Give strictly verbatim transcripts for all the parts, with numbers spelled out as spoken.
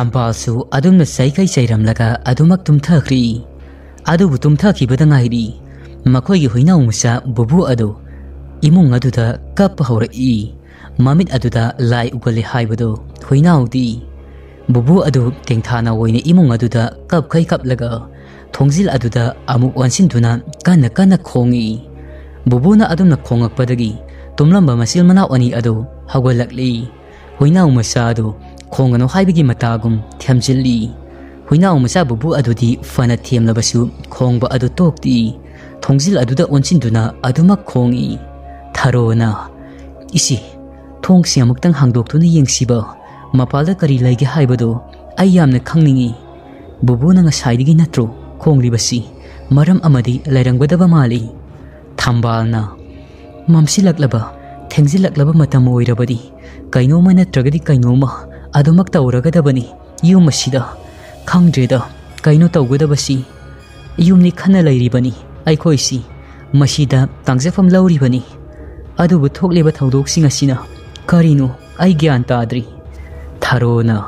ꯊꯝꯕꯥꯜꯁꯨ ꯑꯗꯨꯝꯅ ꯆꯩꯈꯩ ꯆꯩꯔꯝꯂꯒ ꯑꯗꯨꯃꯛ ꯇꯨꯝꯊꯈ꯭ꯔꯤ꯫ ꯑꯗꯨꯕꯨ ꯇꯨꯝꯊꯈꯤꯕꯗ ꯉꯥꯏꯔꯤ, ꯃꯈꯣꯏꯒꯤ ꯍꯨꯏꯅꯥꯎ ꯃꯆꯥ ꯕꯨꯕꯨ ꯑꯗꯨ ꯏꯃꯨꯡ ꯑꯗꯨꯗ ꯀꯞꯄ ꯍꯧꯔꯛꯏ꯫ ꯃꯃꯤꯠ ꯑꯗꯨꯗ ꯂꯥꯏ ꯎꯒꯜꯂꯦ ꯍꯥꯏꯕꯗꯨ ꯍꯨꯏꯅꯥꯎꯗꯤ꯫ ꯕꯨꯕꯨ ꯑꯗꯨ ꯇꯦꯡꯊꯥꯅ ꯑꯣꯏꯅ ꯏꯃꯨꯡ ꯑꯗꯨꯗ ꯀꯞꯈꯩ ꯀꯞꯂꯒ ꯊꯣꯡꯖꯤꯜ ꯑꯗꯨꯗ ꯑꯃꯨꯛ ꯑꯣꯟꯁꯤꯟꯗꯨꯅ ꯀꯟꯅ ꯀꯟꯅ ꯈꯣꯡꯏ꯫ ꯕꯨꯕꯨꯅ ꯑꯗꯨꯝꯅ ꯈꯣꯡꯉꯛꯄꯗꯒꯤ ꯇꯨꯝꯂꯝꯕ ꯃꯆꯤꯜ ꯃꯅꯥꯎ ꯑꯅꯤ ꯑꯗꯨ ꯍꯧꯒꯠꯂꯛꯂꯤ꯫ ꯍꯨꯏꯅꯥꯎ ꯃꯆꯥ ꯑꯗꯨ ꯈꯣꯡꯒꯅꯨ ꯍꯥꯏꯕꯒꯤ ꯃꯇꯥꯒꯨꯝ ꯊꯦꯝꯖꯤꯜꯂꯤ꯫ ꯍꯨꯏꯅꯥꯎ ꯃꯆꯥ ꯕꯨꯕꯨ ꯑꯗꯨꯗꯤ ꯐꯅ ꯊꯦꯝꯂꯕꯁꯨ ꯈꯣꯡꯕ ꯑꯗꯨ ꯇꯣꯛꯇꯦ꯫ ꯊꯣꯡꯖꯤꯜ ꯑꯗꯨꯗ ꯑꯣꯟꯁꯤꯟꯗꯨꯅ ꯑꯗꯨꯃꯛ ꯈꯣꯡꯏ꯫ ꯊꯔꯣꯅ, "ꯏꯁꯤ, ꯊꯣꯡꯁꯤ ꯑꯃꯨꯛꯇꯪ ꯍꯥꯡꯗꯣꯛꯇꯨꯅ ꯌꯦꯡꯁꯤꯕ꯫ ꯃꯄꯥꯜꯗ ꯀꯔꯤ ꯂꯩꯒꯦ ꯍꯥꯏꯕꯗꯨ ꯑꯩ ꯌꯥꯝꯅ ꯈꯪꯅꯤꯡꯏ꯫ ꯕꯨꯕꯨꯅ ꯉꯁꯥꯏꯗꯒꯤ ꯅꯠꯇ꯭ꯔꯣ ꯈꯣꯡꯂꯤꯕꯁꯤ? ꯃꯔꯝ ꯑꯃꯗꯤ ꯂꯩꯔꯝꯒꯗꯕ ꯃꯥꯜꯂꯤ꯫" ꯊꯝꯕꯥꯜꯅ, "ꯃꯝꯁꯤꯜꯂꯛꯂꯕ, ꯊꯦꯡꯖꯤꯜꯂꯛꯂꯕ ꯃꯇꯝ ꯑꯣꯏꯔꯕꯗꯤ ꯀꯩꯅꯣꯝꯃ ꯅꯠꯇ꯭ꯔꯒꯗꯤ ꯀꯩꯅꯣꯝꯃ ꯑꯗꯨꯃꯛ ꯇꯧꯔꯒꯗꯕꯅꯤ ꯌꯨꯝ ꯑꯁꯤꯗ꯫ ꯈꯪꯗ꯭ꯔꯦꯗ, ꯀꯩꯅꯣ ꯇꯧꯒꯗꯕꯁꯤ꯫ ꯌꯨꯝꯅꯤ ꯈꯟꯅ ꯂꯩꯔꯤꯕꯅꯤ ꯑꯩꯈꯣꯏꯁꯤ꯫ ꯃꯁꯤꯗ ꯇꯥꯡꯖꯐꯝ ꯂꯧꯔꯤꯕꯅꯤ꯫ ꯑꯗꯨꯕꯨ ꯊꯣꯛꯂꯤꯕ ꯊꯧꯗꯣꯛꯁꯤꯡ ꯑꯁꯤꯅ ꯀꯔꯤꯅꯣ ꯑꯩ ꯒ꯭ꯌꯥꯟ ꯇꯥꯗ꯭ꯔꯤ꯫" ꯊꯔꯣꯅ,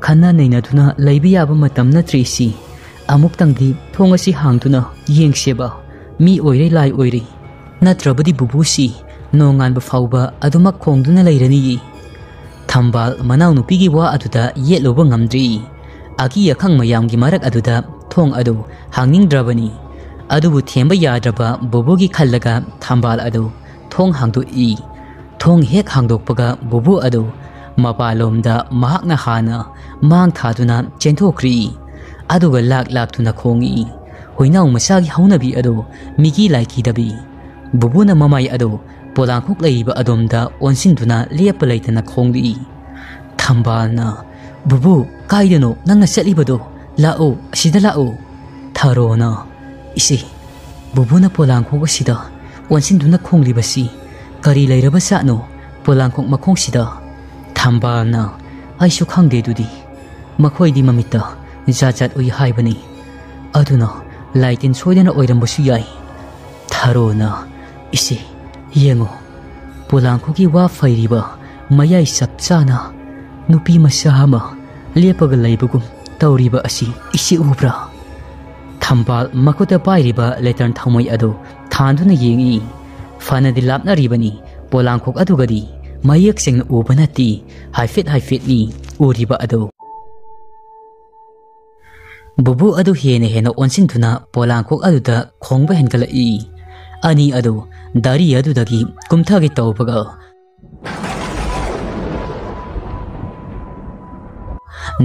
"ꯈꯟꯅ ꯅꯩꯅꯗꯨꯅ ꯂꯩꯕ ꯌꯥꯕ ꯃꯇꯝ ꯅꯠꯇ꯭ꯔꯤ ꯁꯤ꯫ ꯑꯃꯨꯛꯇꯪꯗꯤ ꯊꯣꯡ ꯑꯁꯤ ꯍꯥꯡꯗꯨꯅ ꯌꯦꯡꯁꯦꯕ꯫ ꯃꯤ ꯑꯣꯏꯔꯦ ꯂꯥꯏ ꯑꯣꯏꯔꯦ꯫ ꯅꯠꯇ꯭ꯔꯕꯗꯤ ꯕꯨꯕꯨꯁꯤ ꯅꯣꯡꯉꯥꯟꯕ ꯐꯥꯎꯕ ꯑꯗꯨꯃꯛ ꯈꯣꯡꯗꯨꯅ ꯂꯩꯔꯅꯤꯌꯦ꯫" ꯊꯝꯕꯥꯜ ꯃꯅꯥꯎꯅꯨꯄꯤꯒꯤ ꯋꯥ ꯑꯗꯨꯗ ꯌꯦꯠꯂꯨꯕ ꯉꯝꯗ꯭ꯔꯤ꯫ ꯑꯀꯤ ꯑꯈꯪ ꯃꯌꯥꯝꯒꯤ ꯃꯔꯛ ꯑꯗꯨꯗ ꯊꯣꯡ ꯑꯗꯨ ꯍꯥꯡꯅꯤꯡꯗ꯭ꯔꯕꯅꯤ꯫ ꯑꯗꯨꯕꯨ ꯊꯦꯝꯕ ꯌꯥꯗ꯭ꯔꯕ ꯕꯨꯕꯨꯒꯤ ꯈꯜꯂꯒ ꯊꯝꯕꯥꯜ ꯑꯗꯨ ꯊꯣꯡ ꯍꯥꯡꯗꯣꯛꯏ꯫ ꯊꯣꯡ ꯍꯦꯛ ꯍꯥꯡꯗꯣꯛꯄꯒ ꯕꯨꯕꯨ ꯑꯗꯨ ꯃꯄꯥꯟꯂꯣꯝꯗ ꯃꯍꯥꯛꯅ ꯍꯥꯟꯅ ꯃꯥꯡ ꯊꯥꯗꯨꯅ ꯆꯦꯟꯊꯣꯛꯈ꯭ꯔꯤ꯫ ꯑꯗꯨꯒ ꯂꯥꯛ ꯂꯥꯛꯇꯨꯅ ꯈꯣꯡꯏ꯫ ꯍꯨꯏꯅꯥꯎ ꯃꯆꯥꯒꯤ ꯍꯧꯅꯕꯤ ꯑꯗꯨ ꯃꯤꯒꯤ ꯂꯥꯏꯀꯤꯗꯕꯤ꯫ ꯕꯨꯕꯨꯅ ꯃꯃꯥꯏ ꯑꯗꯨ ꯄꯣꯂꯥꯡꯈꯣꯛ ꯂꯩꯔꯤꯕ ꯑꯗꯣꯝꯗ ꯑꯣꯟꯁꯤꯟꯗꯨꯅ ꯂꯦꯞꯄ ꯂꯩꯇꯅ ꯈꯣꯡꯂꯤ꯫ ꯊꯝꯕꯥꯜꯅ, "ꯕꯨꯕꯨ, ꯀꯥꯏꯗꯅꯣ ꯅꯪꯅ ꯆꯠꯂꯤꯕꯗꯣ? ꯂꯥꯛꯑꯣ, ꯑꯁꯤꯗ ꯂꯥꯛꯑꯣ꯫" ꯊꯔꯣꯅ, "ꯏꯆꯦ, ꯕꯨꯕꯨꯅ ꯄꯣꯂꯥꯡꯈꯣꯛ ꯑꯁꯤꯗ ꯑꯣꯟꯁꯤꯟꯗꯨꯅ ꯈꯣꯡꯂꯤꯕꯁꯤ ꯀꯔꯤ ꯂꯩꯔꯕ ꯖꯥꯠꯅꯣ ꯄꯣꯂꯥꯡꯈꯣꯛ ꯃꯈꯣꯡꯁꯤꯗ?" ꯊꯝꯕꯥꯜꯅ, "ꯑꯩꯁꯨ ꯈꯪꯗꯦ ꯑꯗꯨꯗꯤ꯫ ꯃꯈꯣꯏꯗꯤ ꯃꯃꯤꯠꯇ ꯖꯥꯠ ꯖꯥꯠ ꯎꯏ ꯍꯥꯏꯕꯅꯤ꯫ ꯑꯗꯨꯅ ꯂꯥꯏꯇꯤꯟ ꯁꯣꯏꯗꯅ ꯑꯣꯏꯔꯝꯕꯁꯨ ꯌꯥꯏ꯫" ꯊꯔꯣꯅ, "ꯏꯆꯦ, ꯌꯦꯡꯉꯣ, ꯄꯣꯂꯥꯡꯈꯣꯛꯀꯤ ꯋꯥ ꯐꯩꯔꯤꯕ ꯃꯌꯥꯏ ꯆꯞ ꯆꯥꯅ ꯅꯨꯄꯤ ꯃꯆꯥ ꯑꯃ ꯂꯦꯞꯄꯒ ꯂꯩꯕꯒꯨꯝ ꯇꯧꯔꯤꯕ ꯑꯁꯤ ꯏꯁꯤ ꯎꯕ꯭ꯔꯥ? ꯊꯝꯕꯥꯜ ꯃꯈꯨꯠꯇ ꯄꯥꯏꯔꯤꯕ ꯂꯦꯇꯔꯟ ꯊꯥꯎꯃꯩ ꯑꯗꯨ ꯊꯥꯟꯗꯨꯅ ꯌꯦꯡꯏ꯫ ꯐꯅꯗꯤ ꯂꯥꯞꯅꯔꯤꯕꯅꯤ, ꯄꯣꯂꯥꯡꯈꯣꯛ ꯑꯗꯨꯒꯗꯤ ꯃꯌꯦꯛ ꯁꯦꯡꯅ ꯎꯕ ꯅꯠꯇꯦ, ꯍꯥꯏꯐꯦꯠ ꯍꯥꯏꯐꯦꯠꯅꯤ ꯎꯔꯤꯕ ꯑꯗꯨ꯫ ꯕꯨꯕꯨ ꯑꯗꯨ ꯍꯦꯟꯅ ꯍꯦꯟꯅ ꯑꯣꯟꯁꯤꯟꯗꯨꯅ ꯄꯣꯂꯥꯡꯈꯣꯛ ꯑꯗꯨꯗ ꯈꯣꯡꯕ ꯍꯦꯟꯒꯠꯂꯛꯏ꯫ ꯑꯅꯤ ꯑꯗꯨ ꯗꯥꯔꯤ ꯑꯗꯨꯗꯒꯤ ꯀꯨꯝꯊꯒꯦ ꯇꯧꯕꯒ,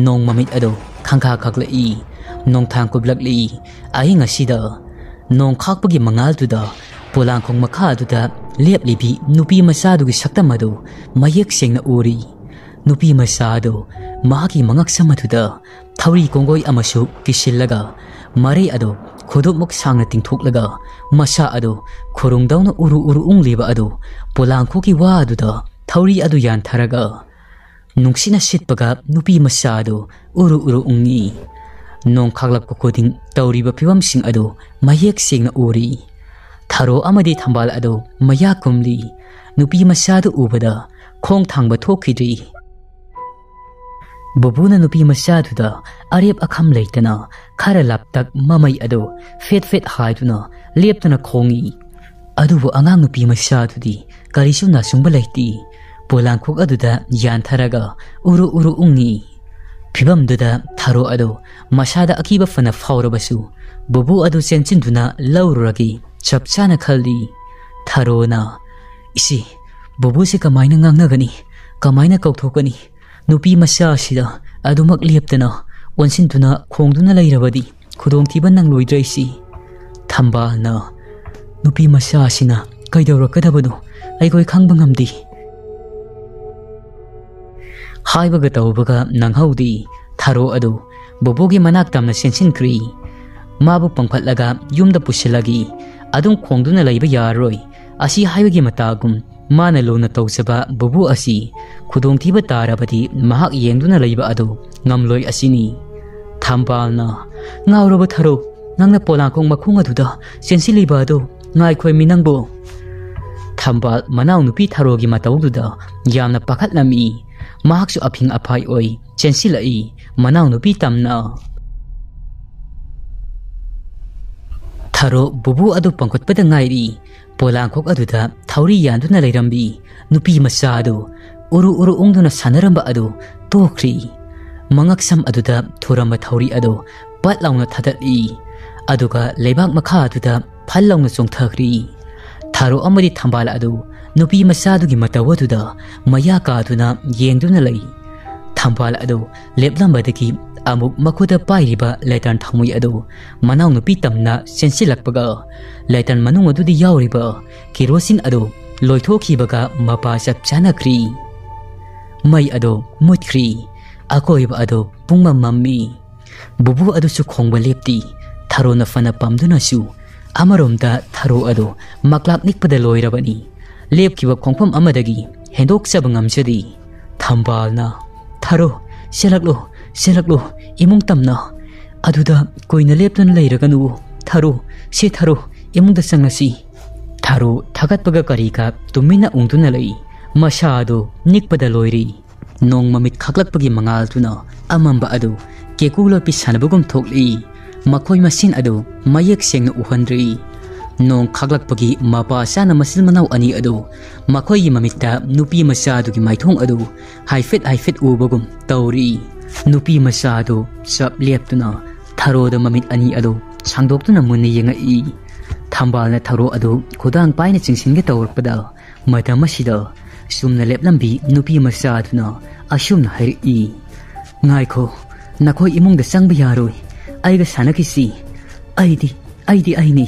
ꯅꯣꯡ ꯃꯃꯤꯠ ꯑꯗꯨ ꯈꯪꯈꯥ ꯈꯛꯂꯛꯏ꯫ ꯅꯣꯡꯊꯥꯡ ꯀꯨꯞꯂꯛꯂꯤ꯫ ꯑꯍꯤꯡ ꯑꯁꯤꯗ ꯅꯣꯡ ꯈꯥꯛꯄꯒꯤ ꯃꯉꯥꯜꯗꯨꯗ ꯄꯣꯂꯥꯡꯈꯣꯡ ꯃꯈꯥ ꯑꯗꯨꯗ ꯂꯦꯞꯂꯤꯕꯤ ꯅꯨꯄꯤ ꯃꯆꯥꯗꯨꯒꯤ ꯁꯛꯇꯝ ꯑꯗꯨ ꯃꯌꯦꯛ ꯁꯦꯡꯅ ꯎꯔꯤ꯫ ꯅꯨꯄꯤ ꯃꯆꯥ ꯑꯗꯨ ꯃꯍꯥꯛꯀꯤ ꯃꯉꯛꯁꯝ ꯑꯗꯨꯗ ꯊꯧꯔꯤ ꯀꯣꯡꯒꯣꯏ ꯑꯃꯁꯨ ꯀꯤꯁꯤꯜꯂꯒ, ꯃꯔꯩ ꯑꯗꯨ ꯈꯨꯗꯨꯞꯃꯨꯛ ꯁꯥꯡꯅ ꯇꯤꯡꯊꯣꯛꯂꯒ, ꯃꯁꯥ ꯑꯗꯨ ꯈꯨꯔꯨꯡꯗꯧꯅ ꯎꯔꯨ ꯎꯔꯨ ꯎꯪꯂꯤꯕ ꯑꯗꯨ ꯄꯣꯂꯥꯡꯈꯣꯛꯀꯤ ꯋꯥ ꯑꯗꯨꯗ ꯊꯧꯔꯤ ꯑꯗꯨ ꯌꯥꯟꯊꯔꯒ, ꯅꯨꯡꯁꯤꯠꯅ ꯁꯤꯠꯄꯒ ꯅꯨꯄꯤ ꯃꯆꯥ ꯑꯗꯨ ꯎꯔꯨ ꯎꯔꯨ ꯎꯪꯉꯤ꯫ ꯅꯣꯡ ꯈꯥꯛꯂꯛꯄ ꯈꯨꯗꯤꯡ ꯇꯧꯔꯤꯕ ꯐꯤꯕꯝꯁꯤꯡ ꯑꯗꯨ ꯃꯌꯦꯛ ꯁꯦꯡꯅ ꯎꯔꯤ꯫ ꯊꯔꯣ ꯑꯃꯗꯤ ꯊꯝꯕꯥꯜ ꯑꯗꯨ ꯃꯌꯥ ꯀꯨꯝꯂꯤ꯫ ꯅꯨꯄꯤ ꯃꯆꯥꯗꯨ ꯎꯕꯗ ꯈꯣꯡ ꯊꯥꯡꯕ ꯊꯣꯛꯈꯤꯗ꯭ꯔꯤ꯫ ꯕꯨꯕꯨꯅ ꯅꯨꯄꯤ ꯃꯆꯥꯗꯨꯗ ꯑꯔꯦꯞ ꯑꯈꯝ ꯂꯩꯇꯅ ꯈꯔ ꯂꯥꯞꯇꯛ ꯃꯃꯩ ꯑꯗꯨ ꯐꯦꯠ ꯐꯦꯠ ꯍꯥꯏꯗꯨꯅ ꯂꯦꯞꯇꯅ ꯈꯣꯡꯏ꯫ ꯑꯗꯨꯕꯨ ꯑꯉꯥꯡ ꯅꯨꯄꯤ ꯃꯆꯥꯗꯨꯗꯤ ꯀꯔꯤꯁꯨ ꯅꯥꯆꯨꯡꯕ ꯂꯩꯇꯦ꯫ ꯄꯣꯂꯥꯡꯈꯣꯛ ꯑꯗꯨꯗ ꯌꯥꯟꯊꯔꯒ ꯎꯔꯨ ꯎꯔꯨ ꯎꯪꯉꯤ꯫ ꯐꯤꯕꯝꯗꯨꯗ ꯊꯔꯣ ꯑꯗꯨ ꯃꯁꯥꯗ ꯑꯀꯤꯕ ꯐꯅ ꯐꯥꯎꯔꯕꯁꯨ, ꯕꯨꯕꯨ ꯑꯗꯨ ꯆꯦꯟꯁꯤꯟꯗꯨꯅ ꯂꯧꯔꯨꯔꯒꯦ ꯆꯞ ꯆꯥꯅ ꯈꯜꯂꯤ꯫ ꯊꯔꯣꯅ, "ꯏꯁꯤ, ꯕꯨꯕꯨꯁꯤ ꯀꯃꯥꯏꯅ ꯉꯥꯡꯅꯒꯅꯤ? ꯀꯃꯥꯏꯅ ꯀꯧꯊꯣꯛꯀꯅꯤ? ꯅꯨꯄꯤ ꯃꯆꯥ ꯑꯁꯤꯗ ꯑꯗꯨꯃꯛ ꯂꯦꯞꯇꯅ ꯑꯣꯟꯁꯤꯟꯗꯨꯅ ꯈꯣꯡꯗꯨꯅ ꯂꯩꯔꯕꯗꯤ ꯈꯨꯗꯣꯡꯊꯤꯕ ꯅꯪꯂꯣꯏꯗ꯭ꯔꯦ ꯏꯁꯤ?" ꯊꯝꯕꯥꯜꯅ, "ꯅꯨꯄꯤ ꯃꯆꯥ ꯑꯁꯤꯅ ꯀꯩꯗꯧꯔꯛꯀꯗꯕꯅꯣ ꯑꯩꯈꯣꯏ ꯈꯪꯕ ꯉꯝꯗꯦ꯫" ꯍꯥꯏꯕꯒ ꯇꯧꯕꯒ ꯅꯪꯍꯧꯗꯦ꯫ ꯊꯔꯣ ꯑꯗꯨ ꯕꯣꯕꯣꯒꯤ ꯃꯅꯥꯛ ꯇꯝꯅ ꯆꯦꯟꯁꯤꯟꯈ꯭ꯔꯤ꯫ ꯃꯥꯕꯨ ꯄꯪꯈꯠꯂꯒ ꯌꯨꯝꯗ ꯄꯨꯁꯤꯜꯂꯒꯦ꯫ ꯑꯗꯨꯝ ꯈꯣꯡꯗꯨꯅ ꯂꯩꯕ ꯌꯥꯔꯔꯣꯏ꯫ ꯑꯁꯤ ꯍꯥꯏꯕꯒꯤ ꯃꯇꯥꯒꯨꯝ ꯃꯥꯅ ꯂꯨꯅ ꯇꯧꯖꯕ ꯕꯨꯕꯨ ꯑꯁꯤ ꯈꯨꯗꯣꯡꯊꯤꯕ ꯇꯥꯔꯕꯗꯤ ꯃꯍꯥꯛ ꯌꯦꯡꯗꯨꯅ ꯂꯩꯕ ꯑꯗꯨ ꯉꯝꯂꯣꯏ ꯑꯁꯤꯅꯤ꯫ ꯊꯝꯕꯥꯜꯅ, "ꯉꯥꯎꯔꯕ ꯊꯔꯣ, ꯅꯪꯅ ꯄꯣꯂꯥꯡꯈꯣꯡ ꯃꯈꯣꯡ ꯑꯗꯨꯗ ꯆꯦꯟꯁꯤꯜꯂꯤꯕ ꯑꯗꯨ ꯉꯥꯏꯈꯣꯏꯃꯤ ꯅꯪꯕꯨ?" ꯊꯝꯕꯥꯜ ꯃꯅꯥꯎꯅꯨꯄꯤ ꯊꯔꯣꯒꯤ ꯃꯇꯧꯗꯨꯗ ꯌꯥꯝꯅ ꯄꯥꯈꯠꯂꯝꯃꯤ꯫ ꯃꯍꯥꯛꯁꯨ ꯑꯐꯤꯡ ꯑꯐꯥꯏ ꯑꯣꯏ ꯆꯦꯟꯁꯤꯜꯂꯛꯏ꯫ ꯃꯅꯥꯎꯅꯨꯄꯤ ꯇꯝꯅ꯫ ꯊꯔꯣ ꯕꯨꯕꯨ ꯑꯗꯨ ꯄꯪꯈꯠꯄꯗ ꯉꯥꯏꯔꯤ꯫ ꯄꯣꯂꯥꯡꯈꯣꯛ ꯑꯗꯨꯗ ꯊꯧꯔꯤ ꯌꯥꯟꯗꯨꯅ ꯂꯩꯔꯝꯕꯤ ꯅꯨꯄꯤ ꯃꯆꯥ ꯑꯗꯨ ꯎꯔꯨ ꯎꯔꯨ ꯎꯪꯗꯨꯅ ꯁꯥꯟꯅꯔꯝꯕ ꯑꯗꯨ ꯇꯣꯛꯈ꯭ꯔꯤ꯫ ꯃꯉꯛꯁꯝ ꯑꯗꯨꯗ ꯊꯨꯔꯝꯕ ꯊꯧꯔꯤ ꯑꯗꯨ ꯄꯠ ꯂꯥꯎꯅ ꯊꯥꯗꯠꯂꯤ꯫ ꯑꯗꯨꯒ ꯂꯩꯕꯥꯛ ꯃꯈꯥ ꯑꯗꯨꯗ ꯐꯜ ꯂꯥꯎꯅ ꯆꯣꯡꯊꯈ꯭ꯔꯤ꯫ ꯊꯔꯣ ꯑꯃꯗꯤ ꯊꯝꯕꯥꯜ ꯑꯗꯨ ꯅꯨꯄꯤ ꯃꯆꯥꯗꯨꯒꯤ ꯃꯇꯧ ꯑꯗꯨꯗ ꯃꯌꯥ ꯀꯥꯗꯨꯅ ꯌꯦꯡꯗꯨꯅ ꯂꯩ꯫ ꯊꯝꯕꯥꯜ ꯑꯗꯨ ꯂꯦꯞꯂꯝꯕꯗꯒꯤ ꯑꯃꯨꯛ ꯃꯈꯨꯠꯇ ꯄꯥꯏꯔꯤꯕ ꯂꯦꯇꯔꯟ ꯊꯥꯎꯃꯩ ꯑꯗꯨ ꯃꯅꯥꯎꯅꯨꯄꯤ ꯇꯝꯅ ꯆꯦꯟꯁꯤꯜꯂꯛꯄꯒ, ꯂꯦꯇꯔꯟ ꯃꯅꯨꯡ ꯑꯗꯨꯗ ꯌꯥꯎꯔꯤꯕ ꯀꯦꯔꯣꯁꯤꯟ ꯑꯗꯨ ꯂꯣꯏꯊꯣꯛꯈꯤꯕꯒ ꯃꯄꯥ ꯆꯞ ꯆꯥꯅꯈ꯭ꯔꯤ꯫ ꯃꯩ ꯑꯗꯨ ꯃꯨꯠꯈ꯭ꯔꯤ꯫ ꯑꯀꯣꯏꯕ ꯑꯗꯨ ꯄꯨꯡꯃꯝ ꯃꯝꯃꯤ꯫ ꯕꯨꯕꯨ ꯑꯗꯨꯁꯨ ꯈꯣꯡꯕ ꯂꯦꯞꯇꯦ꯫ ꯊꯔꯣꯅ ꯐꯅ ꯄꯝꯗꯨꯅꯁꯨ꯫ ꯑꯃꯔꯣꯝꯗ ꯊꯔꯣ ꯑꯗꯨ ꯃꯀ꯭ꯂꯥꯛ ꯅꯤꯛꯄꯗ ꯂꯣꯏꯔꯕꯅꯤ꯫ ꯂꯦꯞꯈꯤꯕ ꯈꯣꯡꯐꯝ ꯑꯃꯗꯒꯤ ꯍꯦꯟꯗꯣꯛꯆꯕ ꯉꯝꯖꯗꯦ꯫ ꯊꯝꯕꯥꯜꯅ, "ꯊꯔꯣ, ꯆꯦꯜꯂꯛꯂꯣ, ꯆꯦꯜꯂꯛꯂꯣ, ꯏꯃꯨꯡ ꯇꯝꯅ꯫ ꯑꯗꯨꯗ ꯀꯨꯏꯅ ꯂꯦꯞꯇꯨꯅ ꯂꯩꯔꯒꯅꯨ꯫ ꯊꯔꯣ, ꯁꯦ ꯊꯔꯣ, ꯏꯃꯨꯡꯗ ꯆꯪꯂꯁꯤ꯫" ꯊꯔꯣ ꯊꯥꯒꯠꯄꯒ ꯀꯔꯤꯒ ꯇꯨꯃꯤꯟꯅ ꯎꯪꯗꯨꯅ ꯂꯩ꯫ ꯃꯁꯥ ꯑꯗꯨ ꯅꯤꯛꯄꯗ ꯂꯣꯏꯔꯤ꯫ ꯅꯣꯡ ꯃꯃꯤꯠ ꯈꯥꯛꯂꯛꯄꯒꯤ ꯃꯉꯥꯜꯗꯨꯅ ꯑꯃꯝꯕ ꯑꯗꯨ ꯀꯦꯀꯨ ꯂꯣꯠꯄꯤ ꯁꯥꯟꯅꯕꯒꯨꯝ ꯊꯣꯛꯂꯤ꯫ ꯃꯈꯣꯏ ꯃꯁꯦꯟ ꯑꯗꯨ ꯃꯌꯦꯛ ꯁꯦꯡꯅ ꯎꯍꯟꯗ꯭ꯔꯤ꯫ ꯅꯣꯡ ꯈꯥꯛꯂꯛꯄꯒꯤ ꯃꯄꯥ ꯆꯥꯅ ꯃꯆꯤꯟ ꯃꯅꯥꯎ ꯑꯅꯤ ꯑꯗꯨ ꯃꯈꯣꯏꯒꯤ ꯃꯃꯤꯠꯇ ꯅꯨꯄꯤ ꯃꯆꯥ ꯑꯗꯨꯒꯤ ꯃꯥꯏꯊꯣꯡ ꯑꯗꯨ ꯍꯥꯏꯐꯦꯠ ꯍꯥꯏꯐꯦꯠ ꯎꯕꯒꯨꯝ ꯇꯧꯔꯤ꯫ ꯅꯨꯄꯤ ꯃꯆꯥ ꯑꯗꯨ ꯆꯞ ꯂꯦꯞꯇꯨꯅ ꯊꯔꯣꯗ ꯃꯃꯤꯠ ꯑꯅꯤ ꯑꯗꯨ ꯁꯥꯡꯗꯣꯛꯇꯨꯅ ꯃꯨꯟꯅ ꯌꯦꯡꯉꯛꯏ꯫ ꯊꯝꯕꯥꯜꯅ ꯊꯔꯣ ꯑꯗꯨ ꯈꯨꯗꯥꯡ ꯄꯥꯏꯅ ꯆꯤꯡꯁꯤꯟꯒꯦ ꯇꯧꯔꯛꯄꯗ, ꯃꯇꯝ ꯑꯁꯤꯗ ꯆꯨꯝꯅ ꯂꯦꯞꯂꯝꯕꯤ ꯅꯨꯄꯤ ꯃꯆꯥ ꯑꯗꯨꯅ ꯑꯁꯨꯝꯅ ꯍꯥꯏꯔꯛꯏ, "ꯉꯥꯏꯈꯣ, ꯅꯈꯣꯏ ꯏꯃꯨꯡꯗ ꯆꯪꯕ ꯌꯥꯔꯣꯏ꯫ ꯑꯩꯒ ꯁꯥꯟꯅꯈꯤꯁꯤ꯫ ꯑꯩꯗꯤ, ꯑꯩꯗꯤ ꯑꯩꯅꯤ꯫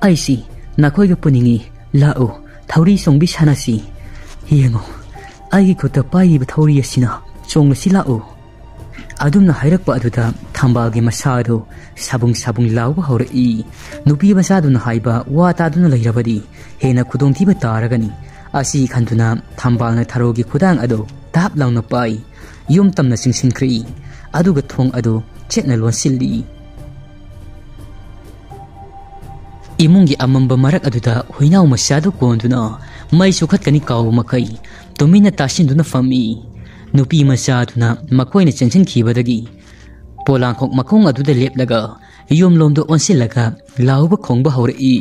ꯑꯩꯁꯤ ꯅꯈꯣꯏꯒ ꯄꯨꯅꯤꯡꯉꯤ꯫ ꯂꯥꯛꯎ, ꯊꯧꯔꯤ ꯆꯣꯡꯕꯤ ꯁꯥꯟꯅꯁꯤ꯫ ꯌꯦꯡꯉꯨ, ꯑꯩꯒꯤ ꯈꯨꯠꯇ ꯄꯥꯏꯔꯤꯕ ꯊꯧꯔꯤ ꯑꯁꯤꯅ ꯆꯣꯡꯂꯁꯤ, ꯂꯥꯛꯎ꯫" ꯑꯗꯨꯝꯅ ꯍꯥꯏꯔꯛꯄ ꯑꯗꯨꯗ ꯊꯝꯕꯥꯜꯒꯤ ꯃꯁꯥ ꯑꯗꯨ ꯁꯥꯕꯨꯡ ꯁꯥꯕꯨꯡ ꯂꯥꯎꯕ ꯍꯧꯔꯛꯏ꯫ ꯅꯨꯄꯤ ꯃꯆꯥꯗꯨꯅ ꯍꯥꯏꯕ ꯋꯥ ꯇꯥꯗꯨꯅ ꯂꯩꯔꯕꯗꯤ ꯍꯦꯟꯅ ꯈꯨꯗꯣꯡꯊꯤꯕ ꯇꯥꯔꯒꯅꯤ꯫ ꯑꯁꯤ ꯈꯟꯗꯨꯅ ꯊꯝꯕꯥꯜꯅ ꯊꯔꯣꯒꯤ ꯈꯨꯗꯥꯡ ꯑꯗꯨ ꯇꯥꯞ ꯂꯥꯎꯅ ꯄꯥꯏ꯫ ꯌꯨꯝ ꯇꯝꯅ ꯆꯤꯡꯁꯤꯟꯈ꯭ꯔꯤ꯫ ꯑꯗꯨꯒ ꯊꯣꯡ ꯑꯗꯨ ꯆꯦꯠꯅ ꯂꯣꯟꯁꯤꯜꯂꯤ꯫ ꯏꯃꯨꯡꯒꯤ ꯑꯃꯝꯕ ꯃꯔꯛ ꯑꯗꯨꯗ ꯍꯨꯏꯅꯥꯎ ꯃꯆꯥꯗꯨ ꯀꯣꯟꯗꯨꯅ ꯃꯩ ꯆꯨꯈꯠꯀꯅꯤ ꯀꯥꯎꯕ ꯃꯈꯩ ꯇꯨꯃꯤꯟꯅ ꯇꯥꯁꯤꯟꯗꯨꯅ ꯐꯝꯃꯤ꯫ ꯅꯨꯄꯤ ꯃꯆꯥꯗꯨꯅ ꯃꯈꯣꯏꯅ ꯆꯪꯁꯤꯟꯈꯤꯕꯗꯒꯤ ꯄꯣꯂꯥꯡꯈꯣꯛ ꯃꯈꯣꯡ ꯑꯗꯨꯗ ꯂꯦꯞꯂꯒ ꯌꯨꯝꯂꯣꯝꯗ ꯑꯣꯟꯁꯤꯜꯂꯒ ꯂꯥꯎꯕ ꯈꯣꯡꯕ ꯍꯧꯔꯛꯏ꯫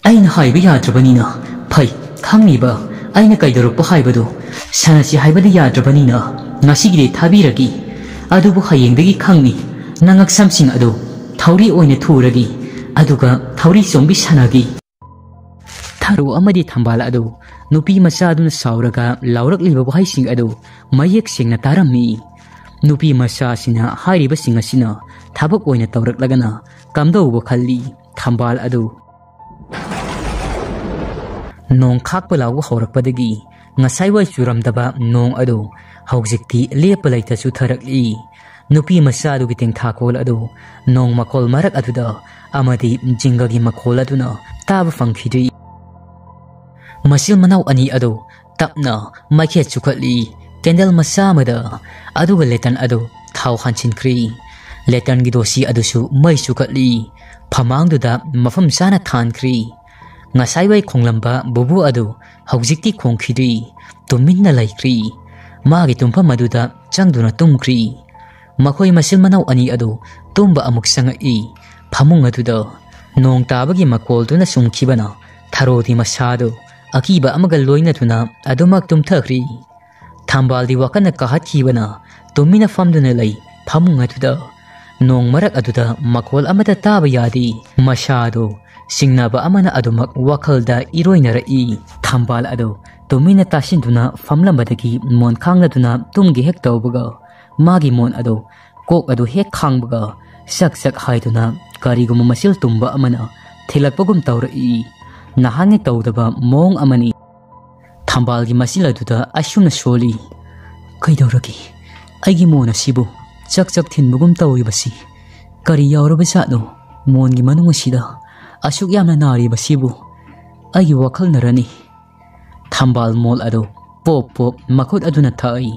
"ꯑꯩꯅ ꯍꯥꯏꯕ ꯌꯥꯗ꯭ꯔꯕꯅꯤꯅ ꯐꯩ, ꯈꯪꯉꯤꯕ? ꯑꯩꯅ ꯀꯩꯗꯧꯔꯛꯄ ꯍꯥꯏꯕꯗꯨ ꯁꯥꯟꯅꯁꯤ ꯍꯥꯏꯕꯗꯤ ꯌꯥꯗ꯭ꯔꯕꯅꯤꯅ ꯉꯁꯤꯒꯤꯗꯤ ꯊꯥꯕꯤꯔꯒꯦ꯫ ꯑꯗꯨꯕꯨ ꯍꯌꯦꯡꯗꯒꯤ ꯈꯪꯅꯤ, ꯅꯉꯛꯁꯝꯁꯤꯡ ꯑꯗꯨ ꯊꯧꯔꯤ ꯑꯣꯏꯅ ꯊꯨꯔꯒꯦ, ꯑꯗꯨꯒ ꯊꯧꯔꯤ ꯆꯣꯡꯕꯤ ꯁꯥꯟꯅꯒꯦ꯫" ꯊꯔꯣ ꯑꯃꯗꯤ ꯊꯝꯕꯥꯜ ꯑꯗꯨ ꯅꯨꯄꯤ ꯃꯆꯥ ꯑꯗꯨꯅ ꯁꯥꯎꯔꯒ ꯂꯥꯎꯔꯛꯂꯤꯕ ꯋꯥꯍꯩꯁꯤꯡ ꯑꯗꯨ ꯃꯌꯦꯛ ꯁꯦꯡꯅ ꯇꯥꯔꯝꯃꯤ꯫ ꯅꯨꯄꯤ ꯃꯆꯥ ꯑꯁꯤꯅ ꯍꯥꯏꯔꯤꯕꯁꯤꯡ ꯑꯁꯤꯅ ꯊꯕꯛ ꯑꯣꯏꯅ ꯇꯧꯔꯛꯂꯒꯅ ꯀꯝꯗꯧꯕ ꯈꯜꯂꯤ? ꯊꯝꯕꯥꯜ ꯑꯗꯨ ꯅꯣꯡ ꯈꯥꯛꯄ ꯂꯥꯎꯕ ꯍꯧꯔꯛꯄꯗꯒꯤ ꯉꯁꯥꯏꯋꯥꯏ ꯆꯨꯔꯝꯗꯕ ꯅꯣꯡ ꯑꯗꯨ ꯍꯧꯖꯤꯛꯇꯤ ꯂꯦꯞꯄ ꯂꯩꯇ ꯆꯨꯊꯔꯛꯂꯤ꯫ ꯅꯨꯄꯤ ꯃꯆꯥ ꯑꯗꯨꯒꯤ ꯇꯦꯡꯊꯥꯈꯣꯜ ꯑꯗꯨ ꯅꯣꯡ ꯃꯈꯣꯜ ꯃꯔꯛ ꯑꯗꯨꯗ ꯑꯃꯗꯤ ꯖꯤꯡꯒꯒꯤ ꯃꯈꯣꯜ ꯑꯗꯨꯅ ꯇꯥꯕ ꯐꯪꯈꯤꯗ꯭ꯔꯤ꯫ ꯃꯆꯤꯟ ꯃꯅꯥꯎ ꯑꯅꯤ ꯑꯗꯨ ꯇꯞꯅ ꯃꯩꯈꯦꯠ ꯆꯨꯈꯠꯂꯤ꯫ ꯀꯦꯟꯗꯜ ꯃꯆꯥ ꯑꯃꯗ ꯑꯗꯨꯒ ꯂꯦꯇꯟ ꯑꯗꯨ ꯊꯥꯎ ꯍꯥꯟꯁꯤꯟꯈ꯭ꯔꯤ꯫ ꯂꯦꯇꯟꯒꯤ ꯗꯣꯁꯤ ꯑꯗꯨꯁꯨ ꯃꯩ ꯆꯨꯈꯠꯂꯤ꯫ ꯐꯃꯥꯡꯗꯨꯗ ꯃꯐꯝ ꯆꯥꯅ ꯊꯥꯟꯈ꯭ꯔꯤ꯫ ꯉꯁꯥꯏꯋꯥꯏ ꯈꯣꯡꯂꯝꯕ ꯕꯨꯕꯨ ꯑꯗꯨ ꯍꯧꯖꯤꯛꯇꯤ ꯈꯣꯡꯈꯤꯗ꯭ꯔꯤ꯫ ꯇꯨꯃꯤꯟꯅ ꯂꯩꯈ꯭ꯔꯤ꯫ ꯃꯥꯒꯤ ꯇꯨꯝꯐꯝ ꯑꯗꯨꯗ ꯆꯪꯗꯨꯅ ꯇꯨꯝꯈ꯭ꯔꯤ꯫ ꯃꯈꯣꯏ ꯃꯆꯤꯟ ꯃꯅꯥꯎ ꯑꯅꯤ ꯑꯗꯨ ꯇꯨꯝꯕ ꯑꯃꯨꯛ ꯆꯪꯉꯛꯏ꯫ ꯐꯃꯨꯡ ꯑꯗꯨꯗ ꯅꯣꯡ ꯇꯥꯕꯒꯤ ꯃꯈꯣꯜꯗꯨꯅ ꯁꯨꯝꯈꯤꯕꯅ ꯊꯔꯣꯗꯤ ꯃꯁꯥꯗꯨ ꯑꯀꯤꯕ ꯑꯃꯒ ꯂꯣꯏꯅꯗꯨꯅ ꯑꯗꯨꯃꯛ ꯇꯨꯝꯊꯈ꯭ꯔꯤ꯫ ꯊꯝꯕꯥꯜꯗꯤ ꯋꯥꯈꯜꯅ ꯀꯥꯍꯠꯈꯤꯕꯅ ꯇꯨꯃꯤꯟꯅ ꯐꯝꯗꯨꯅ ꯂꯩ ꯐꯃꯨꯡ ꯑꯗꯨꯗ꯫ ꯅꯣꯡ ꯃꯔꯛ ꯑꯗꯨꯗ ꯃꯈꯣꯜ ꯑꯃꯠꯇ ꯇꯥꯕ ꯌꯥꯗꯦ꯫ ꯃꯁꯥꯗꯨ ꯆꯤꯡꯅꯕ ꯑꯃꯅ ꯑꯗꯨꯃꯛ ꯋꯥꯈꯜꯗ ꯏꯔꯣꯏꯅꯔꯛꯏ꯫ ꯊꯝꯕꯥꯜ ꯑꯗꯨ ꯇꯨꯃꯤꯟꯅ ꯇꯥꯁꯤꯟꯗꯨꯅ ꯐꯝꯂꯝꯕꯗꯒꯤ ꯃꯣꯟ ꯈꯥꯡꯂꯗꯨꯅ ꯇꯨꯝꯒꯦ ꯍꯦꯛ ꯇꯧꯕꯒ ꯃꯥꯒꯤ ꯃꯣꯟ ꯑꯗꯨ ꯀꯣꯛ ꯑꯗꯨ ꯍꯦꯛ ꯈꯥꯡꯕꯒ ꯆꯛ ꯆꯛ ꯍꯥꯏꯗꯨꯅ ꯀꯔꯤꯒꯨꯝꯕ ꯃꯆꯤꯜ ꯇꯨꯝꯕ ꯑꯃꯅ ꯊꯤꯜꯂꯛꯄꯒꯨꯝ ꯇꯧꯔꯛꯏ꯫ ꯅꯍꯥꯟꯉꯩ ꯇꯧꯗꯕ ꯃꯑꯣꯡ ꯑꯃꯅꯤ꯫ ꯊꯝꯕꯥꯜꯒꯤ ꯃꯆꯤꯜ ꯑꯗꯨꯗ ꯑꯁꯨꯝꯅ ꯁꯣꯜꯂꯤ꯫ "ꯀꯩꯗꯧꯔꯒꯦ? ꯑꯩꯒꯤ ꯃꯣꯟ ꯑꯁꯤꯕꯨ ꯆꯛ ꯆꯛ ꯊꯤꯟꯕꯒꯨꯝ ꯇꯧꯔꯤꯕꯁꯤ ꯀꯔꯤ ꯌꯥꯎꯔꯕ ꯖꯥꯠꯅꯣ? ꯃꯣꯟꯒꯤ ꯃꯅꯨꯡ ꯑꯁꯤꯗ ꯑꯁꯨꯛ ꯌꯥꯝꯅ ꯅꯥꯔꯤꯕꯁꯤꯕꯨ ꯑꯩꯒꯤ ꯋꯥꯈꯜꯅꯔꯅꯤ?" ꯊꯝꯕꯥꯜ ꯃꯣꯟ ꯑꯗꯨ ꯄꯣꯞ ꯄꯣꯞ ꯃꯈꯨꯠ ꯑꯗꯨꯅ ꯊꯥꯛꯏ꯫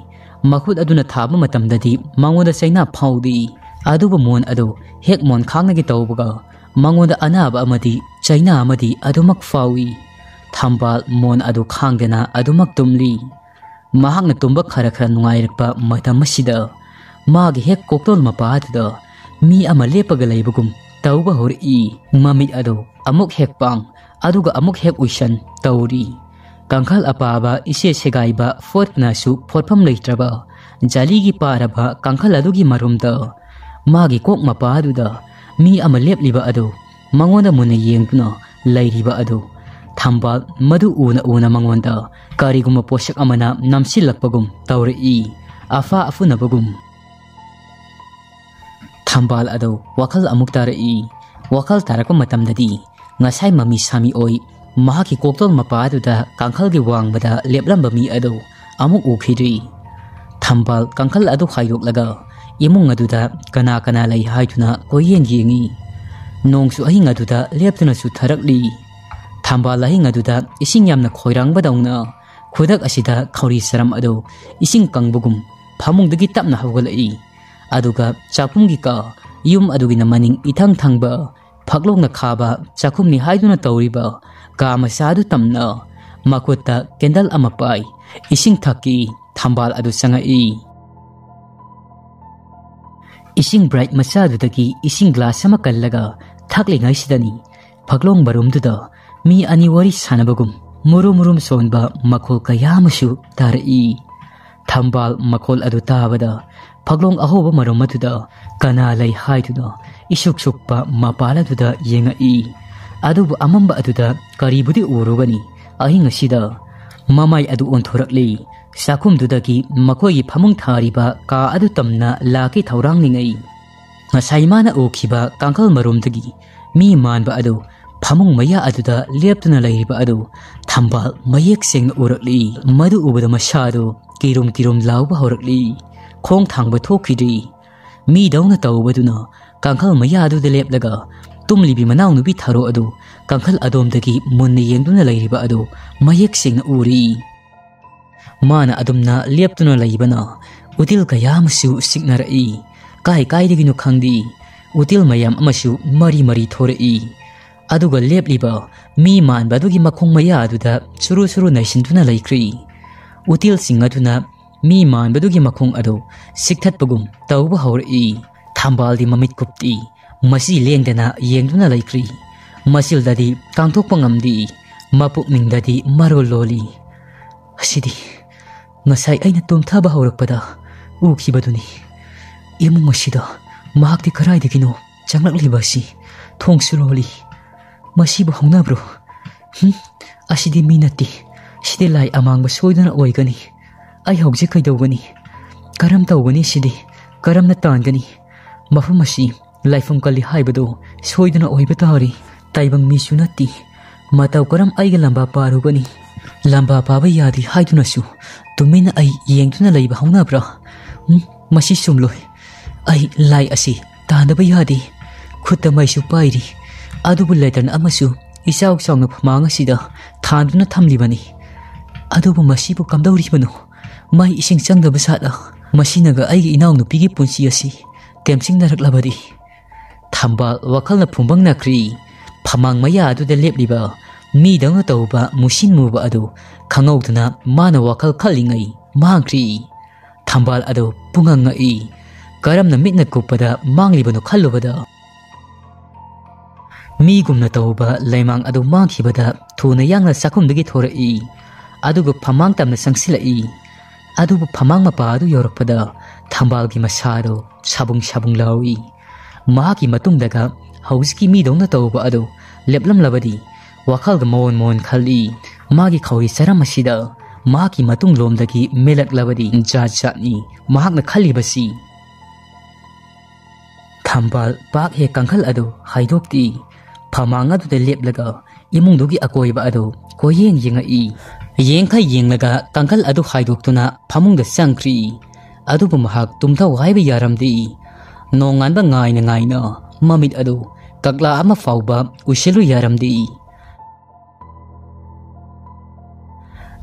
ꯃꯈꯨꯠ ꯑꯗꯨꯅ ꯊꯥꯕ ꯃꯇꯝꯗꯗꯤ ꯃꯉꯣꯟꯗ ꯆꯩꯅꯥ ꯐꯥꯎꯗꯦ꯫ ꯑꯗꯨꯕꯨ ꯃꯣꯟ ꯑꯗꯨ ꯍꯦꯛ ꯃꯣꯟ ꯈꯥꯡꯅꯒꯦ ꯇꯧꯕꯒ ꯃꯉꯣꯟꯗ ꯑꯅꯥꯕ ꯑꯃꯗꯤ ꯆꯩꯅꯥ ꯑꯃꯗꯤ ꯑꯗꯨꯃꯛ ꯐꯥꯎꯏ꯫ ꯊꯝꯕꯥꯜ ꯃꯣꯟ ꯑꯗꯨ ꯈꯥꯡꯗꯅ ꯑꯗꯨꯃꯛ ꯇꯨꯝꯂꯤ꯫ ꯃꯍꯥꯛꯅ ꯇꯨꯝꯕ ꯈꯔ ꯈꯔ ꯅꯨꯡꯉꯥꯏꯔꯛꯄ ꯃꯇꯝ ꯑꯁꯤꯗ, ꯃꯥꯒꯤ ꯍꯦꯛ ꯀꯣꯛꯇꯣꯜ ꯃꯄꯥ ꯑꯗꯨꯗ ꯃꯤ ꯑꯃ ꯂꯦꯞꯄꯒ ꯂꯩꯕꯒꯨꯝ ꯇꯧꯕ ꯍꯧꯔꯛꯏ꯫ ꯃꯃꯤꯠ ꯑꯗꯨ ꯑꯃꯨꯛ ꯍꯦꯛ ꯄꯥꯡ, ꯑꯗꯨꯒ ꯑꯃꯨꯛ ꯍꯦꯛ ꯎꯏꯁꯟ ꯇꯧꯔꯤ꯫ ꯀꯥꯡꯈꯜ ꯑꯄꯥꯕ ꯏꯁꯦ ꯁꯦꯒꯥꯏꯕ ꯐꯣꯠꯄꯅꯁꯨ ꯐꯣꯠꯐꯝ ꯂꯩꯇ꯭ꯔꯕ ꯖꯥꯂꯤꯒꯤ ꯄꯥꯔꯕ ꯀꯥꯡꯈꯜ ꯑꯗꯨꯒꯤ ꯃꯔꯨꯝꯗ ꯃꯥꯒꯤ ꯀꯣꯛ ꯃꯄꯥ ꯑꯗꯨꯗ ꯃꯤ ꯑꯃ ꯂꯦꯞꯂꯤꯕ ꯑꯗꯨ ꯃꯉꯣꯟꯗ ꯃꯨꯟꯅ ꯌꯦꯡꯗꯨꯅ ꯂꯩꯔꯤꯕ ꯑꯗꯨ ꯊꯝꯕꯥꯜ ꯃꯗꯨ ꯎꯅ ꯎꯅ ꯃꯉꯣꯟꯗ ꯀꯔꯤꯒꯨꯝꯕ ꯄꯣꯠꯁꯛ ꯑꯃꯅ ꯅꯝꯁꯤꯜꯂꯛꯄꯒꯨꯝ ꯇꯧꯔꯛꯏ꯫ ꯑꯐꯥ ꯑꯐꯨꯅꯕꯒꯨꯝ꯫ ꯊꯝꯕꯥꯜ ꯑꯗꯨ ꯋꯥꯈꯜ ꯑꯃꯨꯛ ꯇꯥꯔꯛꯏ꯫ ꯋꯥꯈꯜ ꯇꯥꯔꯛꯄ ꯃꯇꯝꯗꯗꯤ ꯉꯁꯥꯏ ꯃꯃꯤ ꯁꯥꯃꯤ ꯑꯣꯏ ꯃꯍꯥꯛꯀꯤ ꯀꯣꯛꯇꯣꯜ ꯃꯄꯥ ꯑꯗꯨꯗ ꯀꯥꯡꯈꯜꯒꯤ ꯋꯥꯡꯃꯗ ꯂꯦꯞꯂꯝꯕ ꯃꯤ ꯑꯗꯨ ꯑꯃꯨꯛ ꯎꯈꯤꯗ꯭ꯔꯤ꯫ ꯊꯝꯕꯥꯜ ꯀꯥꯡꯈꯜ ꯑꯗꯨ ꯍꯥꯏꯗꯣꯛꯂꯒ ꯏꯃꯨꯡ ꯑꯗꯨꯗ ꯀꯅꯥ ꯀꯅꯥ ꯂꯩ ꯍꯥꯏꯗꯨꯅ ꯀꯣꯏꯌꯦꯡ ꯌꯦꯡꯉꯤ꯫ ꯅꯣꯡꯁꯨ ꯑꯍꯤꯡ ꯑꯗꯨꯗ ꯂꯦꯞꯇꯨꯅ ꯆꯨꯊꯔꯛꯂꯤ꯫ ꯊꯝꯕꯥꯜ ꯑꯍꯤꯡ ꯑꯗꯨꯗ ꯏꯁꯤꯡ ꯌꯥꯝꯅ ꯈꯣꯏꯔꯥꯡꯕꯗꯧꯅ ꯈꯨꯗꯛ ꯑꯁꯤꯗ ꯈꯧꯔꯤ ꯁꯔꯝ ꯑꯗꯨ ꯏꯁꯤꯡ ꯀꯪꯕꯒꯨꯝ ꯐꯃꯨꯡꯗꯒꯤ ꯇꯞꯅ ꯍꯧꯒꯠꯂꯛꯏ꯫ ꯑꯗꯨꯒ ꯆꯥꯛꯈꯨꯝꯒꯤ ꯀꯥ, ꯌꯨꯝ ꯑꯗꯨꯒꯤꯅ ꯃꯅꯤꯡ ꯏꯊꯪ ꯊꯪꯕ, ꯐꯛꯂꯣꯡꯅ ꯈꯥꯕ ꯆꯥꯛꯈꯨꯝꯅꯤ ꯍꯥꯏꯗꯨꯅ ꯇꯧꯔꯤꯕ ꯀꯥ ꯃꯆꯥ ꯑꯗꯨ ꯇꯝꯅ ꯃꯈꯨꯠꯇ ꯀꯦꯟꯗꯜ ꯑꯃ ꯄꯥꯏ ꯏꯁꯤꯡ ꯊꯛꯀꯤ ꯊꯝꯕꯥꯜ ꯑꯗꯨ ꯆꯪꯉꯛꯏ꯫ ꯏꯁꯤꯡ ꯕ꯭ꯔꯥꯏꯠ ꯃꯆꯥꯗꯨꯗꯒꯤ ꯏꯁꯤꯡ ꯒ꯭ꯂꯥꯁ ꯑꯃ ꯀꯜꯂꯒ ꯊꯛꯂꯤꯉꯩꯁꯤꯗꯅꯤ ꯐꯛꯂꯣꯡ ꯃꯔꯨꯝꯗꯨꯗ ꯃꯤ ꯑꯅꯤ ꯋꯥꯔꯤ ꯁꯥꯟꯅꯕꯒꯨꯝ ꯃꯨꯔꯨꯝ ꯃꯨꯔꯨꯝ ꯁꯣꯟꯕ ꯃꯈꯣꯜ ꯀꯌꯥ ꯑꯃꯁꯨ ꯇꯥꯔꯛꯏ꯫ ꯊꯝꯕꯥꯜ ꯃꯈꯣꯜ ꯑꯗꯨ ꯇꯥꯕꯗ ꯐꯛꯂꯣꯡ ꯑꯍꯧꯕ ꯃꯔꯨꯝ ꯑꯗꯨꯗ ꯀꯅꯥ ꯂꯩ ꯍꯥꯏꯗꯨꯅ ꯏꯁꯨꯛ ꯁꯨꯛꯄ ꯃꯄꯥꯜ ꯑꯗꯨꯗ ꯌꯦꯡꯉꯛꯏ꯫ ꯑꯗꯨꯕꯨ ꯑꯃꯝꯕ ꯑꯗꯨꯗ ꯀꯔꯤꯕꯨꯗꯤ ꯎꯔꯨꯒꯅꯤ? ꯑꯍꯤꯡ ꯑꯁꯤꯗ ꯃꯃꯥꯏ ꯑꯗꯨ ꯑꯣꯟꯊꯣꯔꯛꯂꯤ꯫ ꯆꯥꯛꯈꯨꯝꯗꯨꯗꯒꯤ ꯃꯈꯣꯏꯒꯤ ꯐꯃꯨꯡ ꯊꯥꯔꯤꯕ ꯀꯥ ꯑꯗꯨ ꯇꯝꯅ ꯂꯥꯛꯀꯤ ꯊꯧꯔꯥꯡꯂꯤꯉꯩ, ꯉꯁꯥꯏ ꯃꯥꯅ ꯎꯈꯤꯕ ꯀꯥꯡꯈꯜ ꯃꯔꯨꯝꯗꯒꯤ ꯃꯤ ꯃꯥꯟꯕ ꯑꯗꯨ ꯐꯃꯨꯡ ꯃꯌꯥ ꯑꯗꯨꯗ ꯂꯦꯞꯇꯨꯅ ꯂꯩꯔꯤꯕ ꯑꯗꯨ ꯊꯝꯕꯥꯜ ꯃꯌꯦꯛ ꯁꯦꯡꯅ ꯎꯔꯛꯂꯤ꯫ ꯃꯗꯨ ꯎꯕꯗ ꯃꯁꯥꯗꯨ ꯀꯤꯔꯨꯝ ꯀꯤꯔꯨꯝ ꯂꯥꯎꯕ ꯍꯧꯔꯛꯂꯤ꯫ ꯈꯣꯡ ꯊꯥꯡꯕ ꯊꯣꯛꯈꯤꯗ꯭ꯔꯤ꯫ ꯃꯤꯗꯧꯅ ꯇꯧꯕꯗꯨꯅ ꯀꯥꯡꯈꯜ ꯃꯌꯥ ꯑꯗꯨꯗ ꯂꯦꯞꯂꯒ ꯇꯨꯝꯂꯤꯕꯤ ꯃꯅꯥꯎꯅꯨꯄꯤ ꯊꯥꯔꯣ ꯑꯗꯨ ꯀꯥꯡꯈꯜ ꯑꯗꯣꯝꯗꯒꯤ ꯃꯨꯟꯅ ꯌꯦꯡꯗꯨꯅ ꯂꯩꯔꯤꯕ ꯑꯗꯨ ꯃꯌꯦꯛ ꯁꯦꯡꯅ ꯎꯔꯤ꯫ ꯃꯥꯅ ꯑꯗꯨꯝꯅ ꯂꯦꯞꯇꯨꯅ ꯂꯩꯕꯅ ꯎꯇꯤꯜ ꯀꯌꯥ ꯑꯃꯁꯨ ꯁꯤꯛꯅꯔꯛꯏ꯫ ꯀꯥꯏ ꯀꯥꯏꯗꯒꯤꯅꯣ ꯈꯪꯗꯦ, ꯎꯇꯤꯜ ꯃꯌꯥꯝ ꯑꯃꯁꯨ ꯃꯔꯤ ꯃꯔꯤ ꯊꯣꯔꯛꯏ꯫ ꯑꯗꯨꯒ ꯂꯦꯞꯂꯤꯕ ꯃꯤ ꯃꯥꯟꯕ ꯑꯗꯨꯒꯤ ꯃꯈꯣꯡ ꯃꯌꯥ ꯑꯗꯨꯗ ꯁꯨꯔꯨ ꯁꯨꯔꯨ ꯅꯩꯁꯤꯟꯗꯨꯅ ꯂꯩꯈ꯭ꯔꯤ꯫ ꯎꯇꯦꯜꯁꯤꯡ ꯑꯗꯨꯅ ꯃꯤ ꯃꯥꯟꯕꯗꯨꯒꯤ ꯃꯈꯣꯡ ꯑꯗꯨ ꯁꯤꯛꯊꯠꯄꯒꯨꯝ ꯇꯧꯕ ꯍꯧꯔꯛꯏ꯫ ꯊꯝꯕꯥꯜꯗꯤ ꯃꯃꯤꯠ ꯀꯨꯞꯇꯤ꯫ ꯃꯁꯤ ꯂꯦꯡꯗꯅ ꯌꯦꯡꯗꯨꯅ ꯂꯩꯈ꯭ꯔꯤ꯫ ꯃꯆꯤꯜꯗꯗꯤ ꯀꯥꯡꯊꯣꯛꯄ ꯉꯝꯗꯦ꯫ ꯃꯄꯨꯛꯅꯤꯡꯗꯗꯤ ꯃꯔꯣꯜ ꯂꯣꯜꯂꯤ꯫ "ꯑꯁꯤꯗꯤ ꯉꯁꯥꯏ ꯑꯩꯅ ꯇꯨꯝꯊꯕ ꯍꯧꯔꯛꯄꯗ ꯎꯈꯤꯕꯗꯨꯅꯤ꯫ ꯏꯃꯨꯡ ꯑꯁꯤꯗ ꯃꯍꯥꯛꯇꯤ ꯀꯗꯥꯏꯗꯒꯤꯅꯣ ꯆꯪꯂꯛꯂꯤꯕ ꯑꯁꯤ? ꯊꯣꯡꯁꯨ ꯂꯣꯜꯂꯤ꯫ ꯃꯁꯤꯕꯨ ꯍꯧꯅꯕ꯭ꯔꯣ? ꯍꯨꯝ, ꯑꯁꯤꯗꯤ ꯃꯤ ꯅꯠꯇꯦ꯫ ꯁꯤꯗꯤ ꯂꯥꯏ ꯑꯃꯥꯡꯕ ꯁꯣꯏꯗꯅ ꯑꯣꯏꯒꯅꯤ꯫ ꯑꯩ ꯍꯧꯖꯤꯛ ꯀꯩꯗꯧꯒꯅꯤ? ꯀꯔꯝ ꯇꯧꯒꯅꯤ ꯁꯤꯗꯤ? ꯀꯔꯝꯅ ꯇꯥꯟꯒꯅꯤ? ꯃꯐꯝ ꯑꯁꯤ ꯂꯥꯏꯐꯝ ꯀꯜꯂꯤ ꯍꯥꯏꯕꯗꯨ ꯁꯣꯏꯗꯅ ꯑꯣꯏꯕ ꯇꯥꯔꯦ꯫ ꯇꯥꯏꯕꯪ ꯃꯤꯁꯨ ꯅꯠꯇꯦ꯫ ꯃꯇꯧ ꯀꯔꯝ ꯑꯩꯒ ꯂꯝꯕꯥ ꯄꯥꯔꯨꯒꯅꯤ? ꯂꯝꯕꯥ ꯄꯥꯕ ꯌꯥꯗꯦ ꯍꯥꯏꯗꯨꯅꯁꯨ ꯇꯨꯃꯤꯟꯅ ꯑꯩ ꯌꯦꯡꯗꯨꯅ ꯂꯩꯕ ꯍꯧꯅꯕ꯭ꯔꯥ? ꯎꯝ, ꯃꯁꯤ ꯆꯨꯝꯂꯣꯏ꯫ ꯑꯩ ꯂꯥꯏ ꯑꯁꯤ ꯇꯥꯟꯗꯕ ꯌꯥꯗꯦ꯫ ꯈꯨꯠꯇ ꯃꯩꯁꯨ ꯄꯥꯏꯔꯤ, ꯑꯗꯨꯕꯨ ꯂꯦꯇꯔꯟ ꯑꯃꯁꯨ ꯏꯆꯥꯎ ꯆꯥꯎꯅ ꯐꯃꯥꯡ ꯑꯁꯤꯗ ꯊꯥꯟꯗꯨꯅ ꯊꯝꯂꯤꯕꯅꯤ꯫ ꯑꯗꯨꯕꯨ ꯃꯁꯤꯕꯨ ꯀꯝꯗꯧꯔꯤꯕꯅꯣ? ꯃꯩ ꯏꯁꯤꯡ ꯆꯪꯗꯕ ꯁꯥꯠꯂ? ꯃꯁꯤꯅꯒ ꯑꯩꯒꯤ ꯏꯅꯥꯎꯅꯨꯄꯤꯒꯤ ꯄꯨꯟꯁꯤ ꯑꯁꯤ ꯇꯦꯝꯁꯤꯡꯅꯔꯛꯂꯕꯗꯤ?" ꯊꯝꯕꯥꯜ ꯋꯥꯈꯜꯅ ꯐꯨꯝꯕꯪꯅꯈ꯭ꯔꯤ꯫ ꯐꯃꯥꯡ ꯃꯌꯥ ꯑꯗꯨꯗ ꯂꯦꯞꯂꯤꯕ ꯃꯤꯗꯧꯅ ꯇꯧꯕ ꯃꯨꯁꯤꯟ ꯃꯨꯕ ꯑꯗꯨ ꯈꯪꯍꯧꯗꯅ ꯃꯥꯅ ꯋꯥꯈꯜ ꯈꯜꯂꯤꯉꯩ ꯃꯥꯡꯈ꯭ꯔꯤ꯫ ꯊꯝꯕꯥꯜ ꯑꯗꯨ ꯄꯨꯡꯉꯪ ꯉꯛꯏ꯫ ꯀꯔꯝꯅ ꯃꯤꯠꯅ ꯀꯨꯞꯄꯗ ꯃꯥꯡꯂꯤꯕꯅꯣ ꯈꯜꯂꯨꯕꯗ, ꯃꯤꯒꯨꯝꯅ ꯇꯧꯕ ꯂꯩꯃꯥꯡ ꯑꯗꯨ ꯃꯥꯡꯈꯤꯕꯗ ꯊꯨꯅ ꯌꯥꯡꯅ ꯆꯥꯛꯈꯨꯝꯗꯒꯤ ꯊꯣꯔꯛꯏ꯫ ꯑꯗꯨꯒ ꯐꯃꯥꯡ ꯇꯝꯅ ꯆꯪꯁꯤꯜꯂꯛꯏ꯫ ꯑꯗꯨꯕꯨ ꯐꯃꯥꯡ ꯃꯄꯥ ꯑꯗꯨ ꯌꯧꯔꯛꯄꯗ ꯊꯝꯕꯥꯜꯒꯤ ꯃꯁꯥꯗꯨ ꯁꯥꯕꯨꯡ ꯁꯥꯕꯨꯡ ꯂꯥꯎꯏ꯫ ꯃꯍꯥꯛꯀꯤ ꯃꯇꯨꯡꯗꯒ ꯍꯧꯖꯤꯛꯀꯤ ꯃꯤꯗꯧꯅ ꯇꯧꯕ ꯑꯗꯨ ꯂꯦꯞꯂꯝꯂꯕꯗꯤ ꯋꯥꯈꯜꯒ ꯃꯑꯣꯟ ꯃꯑꯣꯟ ꯈꯜꯂꯤ꯫ ꯃꯥꯒꯤ ꯈꯧꯔꯤ ꯆꯔꯝ ꯑꯁꯤꯗ ꯃꯍꯥꯛꯀꯤ ꯃꯇꯨꯡ ꯂꯣꯝꯗꯒꯤ ꯃꯦꯜꯂꯛꯂꯕꯗꯤ ꯖꯥꯠ ꯖꯥꯠꯅꯤ ꯃꯍꯥꯛꯅ ꯈꯜꯂꯤꯕꯁꯤ꯫ ꯊꯝꯕꯥꯜ ꯄꯥꯛ ꯍꯦꯛ ꯀꯥꯡꯈꯜ ꯑꯗꯨ ꯍꯥꯏꯗꯣꯛꯇꯦ꯫ ꯐꯃꯥꯡ ꯑꯗꯨꯗ ꯂꯦꯞꯂꯒ ꯏꯃꯨꯡꯗꯨꯒꯤ ꯑꯀꯣꯏꯕ ꯑꯗꯨ ꯀꯣꯏꯌꯦꯡ ꯌꯦꯡꯉꯛꯏ꯫ ꯌꯦꯡꯈꯩ ꯌꯦꯡꯂꯒ ꯀꯥꯡꯈꯜ ꯑꯗꯨ ꯍꯥꯏꯗꯣꯛꯇꯨꯅ ꯐꯃꯨꯡꯗ ꯆꯪꯈ꯭ꯔꯤ꯫ ꯑꯗꯨꯕꯨ ꯃꯍꯥꯛ ꯇꯨꯝꯊꯧ ꯍꯥꯏꯕ ꯌꯥꯔꯝꯗꯦ꯫ ꯅꯣꯡꯉꯥꯟꯕ ꯉꯥꯏꯅ ꯉꯥꯏꯅ ꯃꯃꯤꯠ ꯑꯗꯨ ꯀꯛꯂꯥ ꯑꯃ ꯐꯥꯎꯕ ꯎꯏꯁꯤꯜꯂꯨ ꯌꯥꯔꯝꯗꯦ꯫